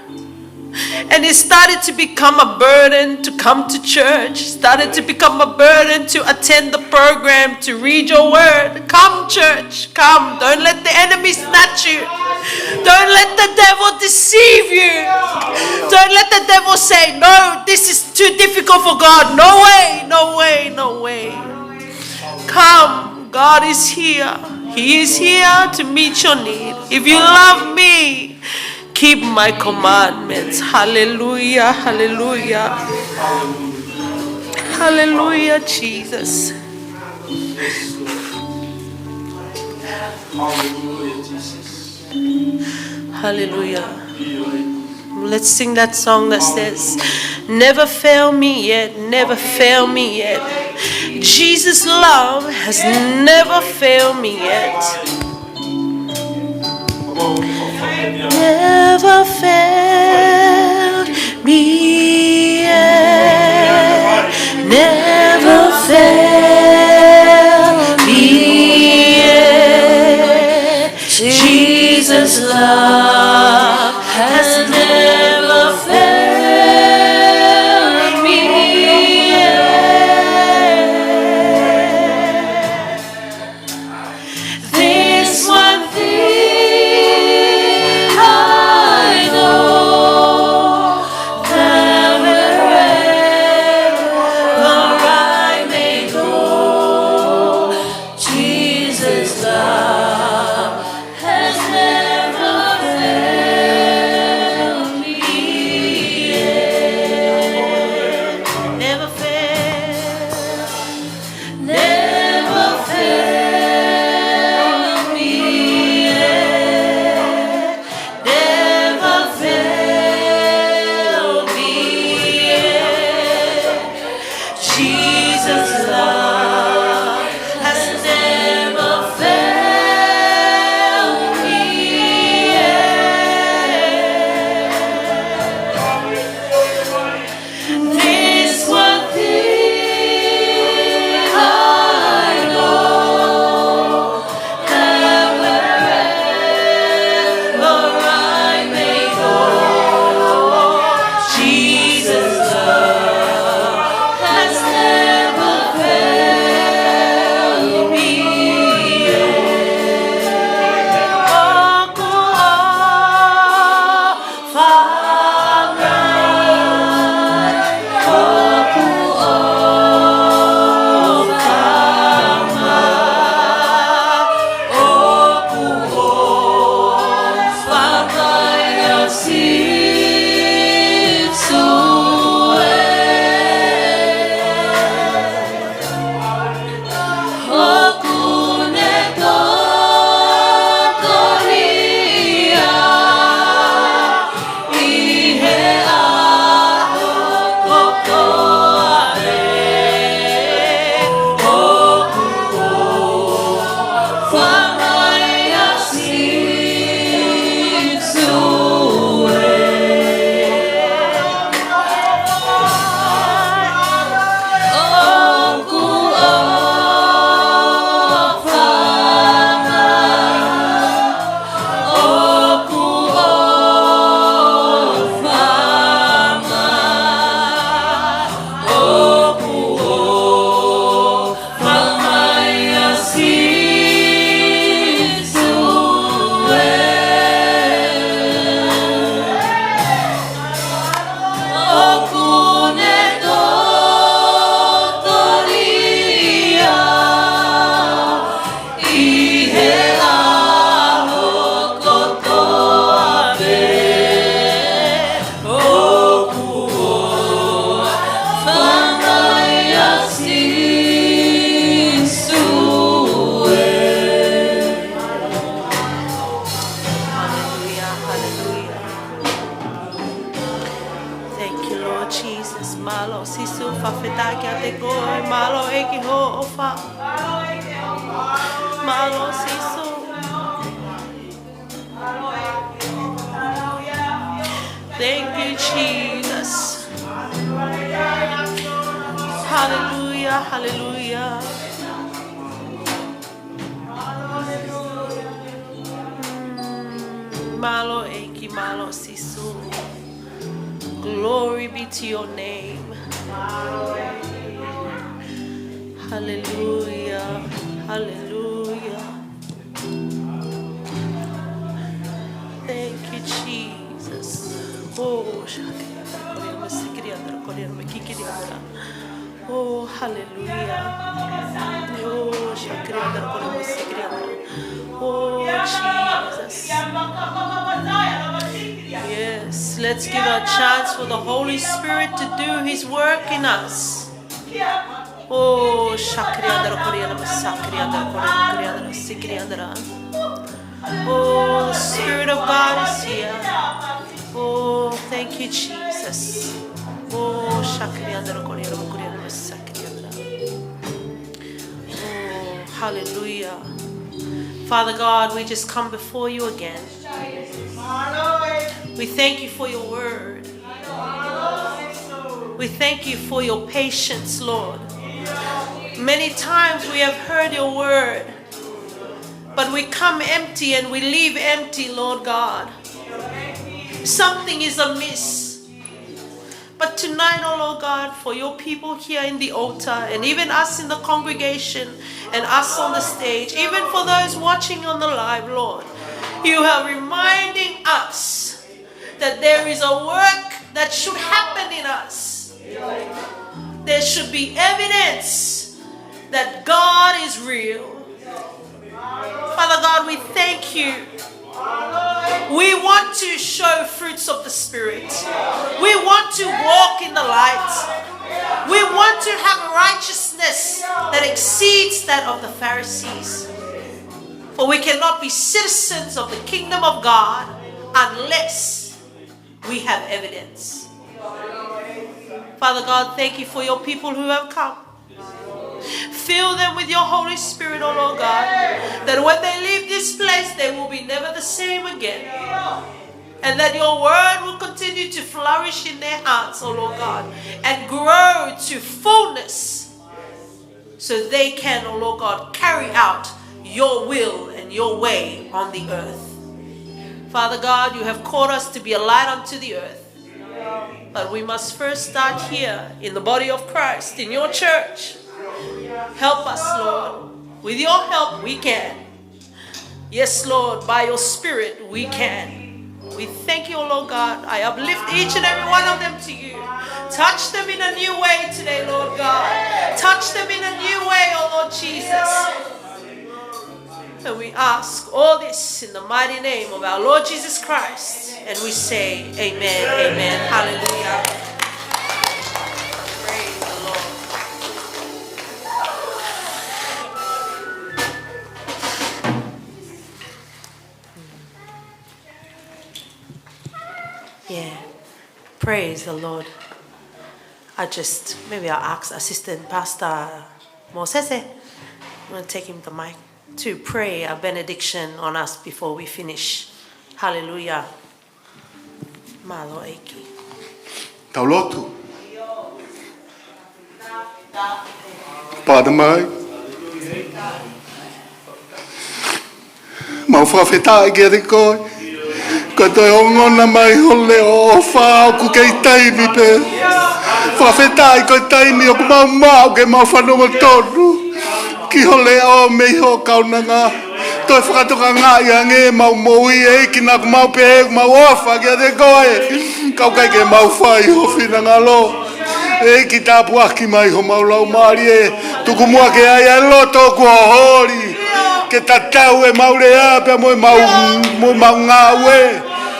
and it started to become a burden to come to church, started to become a burden to attend the program, to read your word. Come, church, come. Don't let the enemy snatch you. Don't let the devil deceive you. Don't let the devil say, "No, this is too difficult for God." No way, no way, no way. Come, God is here. He is here to meet your need. If you love me, keep my commandments. Hallelujah, hallelujah. Hallelujah, Jesus. Hallelujah. Let's sing that song that says, "Never fail me yet, never fail me yet. Jesus' love has never failed me yet." Never failed me yet. Never failed me yet. Jesus' love has never failed me yet. This one thing I know, that wherever I may go, Jesus' love has never failed me yet. Never failed. Never failed me yet. Never failed me yet. Jesus' love has never failed me yet. This one thing I know, that wherever I may go, Jesus' love has never Fakafetaʻi kiate koe, mālō ʻEiki hoʻo ʻofa. Mālō Sīsū. Thank you, Jesus. Hallelujah, hallelujah. Mm, mālō ʻEiki, mālō Sīsū. Glory be to your name. Hallelujah, hallelujah. Thank you, Jesus. Oh, shakira, Oh, hallelujah. Oh, shakira, Oh, Jesus. Yes, let's give a chance for the Holy Spirit to do his work in us. Oh, shakira, Oh, the Spirit of God is here. Oh, thank you, Jesus. Oh, shakriandra koriandra koriandra shakriandra. Oh, hallelujah. Father God, we just come before you again. We thank you for your word. We thank you for your patience, Lord. Many times we have heard your word, but we come empty and we leave empty, Lord God. Something is amiss. But tonight, oh Lord God, for your people here in the altar, and even us in the congregation, and us on the stage, even for those watching on the live, Lord, you are reminding us that there is a work that should happen in us. There should be evidence that God is real. Father God, we thank you. We want to show fruits of the Spirit. We want to walk in the light. We want to have righteousness that exceeds that of the Pharisees. For we cannot be citizens of the kingdom of God unless we have evidence. Father God, thank you for your people who have come. Fill them with your Holy Spirit, O Lord God, that when they leave this place, they will be never the same again. And that your word will continue to flourish in their hearts, O Lord God, and grow to fullness, so they can, O Lord God, carry out your will and your way on the earth. Father God, you have called us to be a light unto the earth. But we must first start here in the body of Christ, in your church. Help us, Lord. With your help, we can. Yes, Lord, by your Spirit, we can. We thank you, O Lord God. I uplift each and every one of them to you. Touch them in a new way today, Lord God. Touch them in a new way, O Lord Jesus. And we ask all this in the mighty name of our Lord Jesus Christ. And we say, Amen, amen. Hallelujah. Praise the Lord. Yeah. Praise the Lord. I just, maybe I'll ask Assistant Pastor Mosese. I'm gonna take him the mic to pray a benediction on us before we finish. Hallelujah. Mālō ʻEiki. Tau lotu. Pāta mai. Mau fakafetaʻi kiate koe. Ko e toe ongona mai ho leʻo ʻofa ʻoku kei taimi pē. Fakafetaʻi ko e taimi ʻoku mau maʻu ke mau fanongo tonu ki ho leʻo mei hoʻo kaunanga. Toe fakatokangaʻi ange ʻemau moʻui ʻEiki naʻa ʻoku mau pehē ʻoku mau ʻofa kiate koe. Ka ʻoku ʻikai ke mau fai ho finangalo. ʻEiki tāpuaki mai homau laumālie. Tuku muʻa ke ʻi ai ʻa e loto kuo holi. Ke tatau ʻemau lea pea mo ʻemau, mo ʻemau ngāue.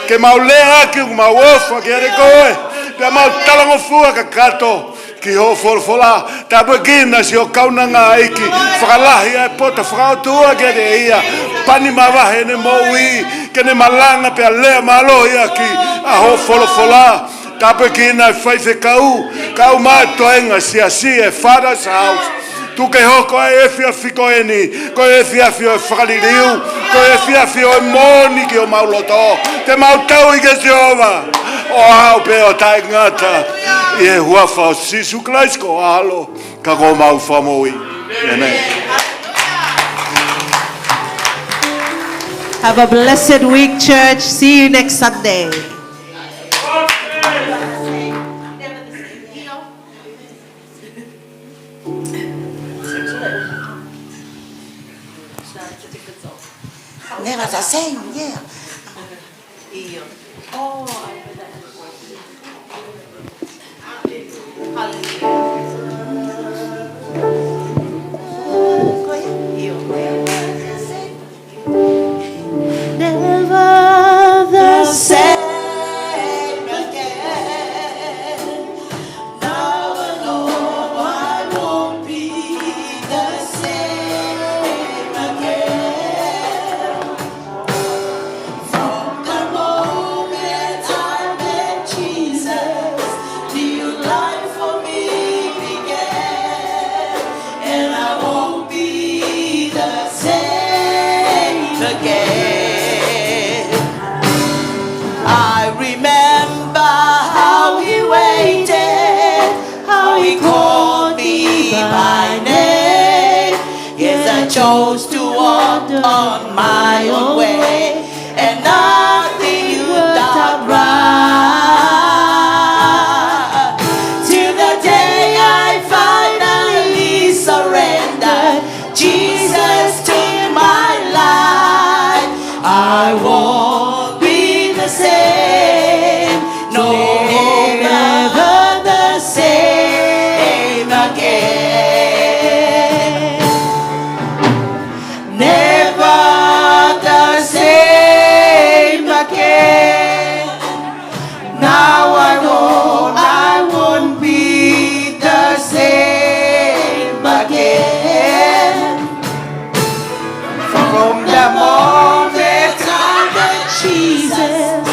Ke mau lea ʻaki ʻoku mau ʻofa kiate koe. Pea mau talangofua kakato ki hoʻo folofola. Tāpuekina siʻo kaunanga ʻEiki. Fakalahi ʻa e poto fakaʻotua kiate ia. Pani mavahe ʻene moʻui. Ke ne malanga pea lea mālohi ʻaki ʻa hoʻo folofola. Tāpuekina e faifekau. Kau mai toenga siasi e Father's House. Tuku ke hoko ʻa e efiafi ko eni ko e efiafi ʻo e fakaliliu, ko e efiafi ʻo e moʻoni ki homau loto. Te mau tauhi kia Sihova ʻo aʻu pē ʻo taʻengata, ʻi he huafa ʻo Sīsū Kalaisi ko ho ʻAlo ka ko homau Fakamoʻui. ʻĒmeni. Have a blessed week, church. See you next Sunday. Never the same, yeah. Never the same again. Now I know I won't be the same again. From the moment I met Jesus, new life for me began, and I won't be the same again. I remember how he waited, how he called me by name. Yes, I chose to walk on my own way, and nothing would stop right. Till the day I finally surrendered Jesus to my life, I won't be the same, no, never the same again. Never the same again. Now I know I won't be the same again. From the moment I met Jesus,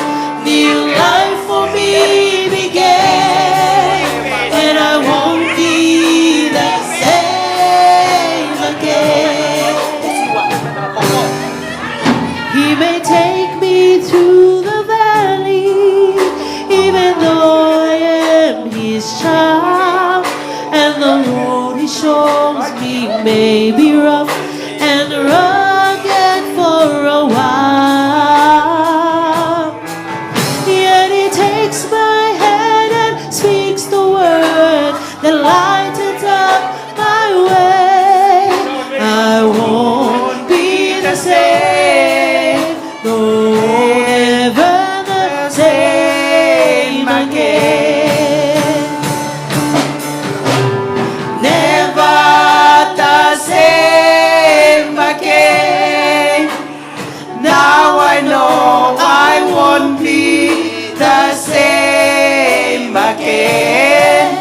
new life for me began, and I won't be the same again. He may take me through the valley, even though I am his child, and the road he shows me may be rough and rugged for a while. Yet he takes my hand and speaks the word that lightens up my way. I won't be the same, no, never the same again. Never the same again. Now I know I won't be the same again.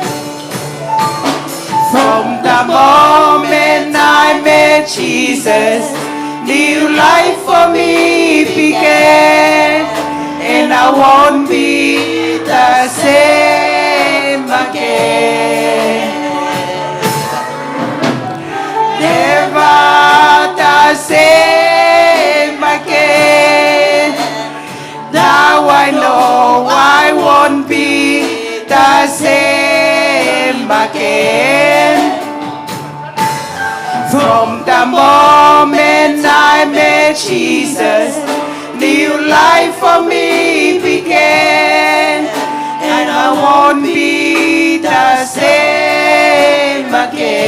From the moment I met Jesus, new life for me began, and I won't be the same again. Never the same again. Now I know I won't be the same again. From the moment I met Jesus, new life for me began, and I won't be the same again.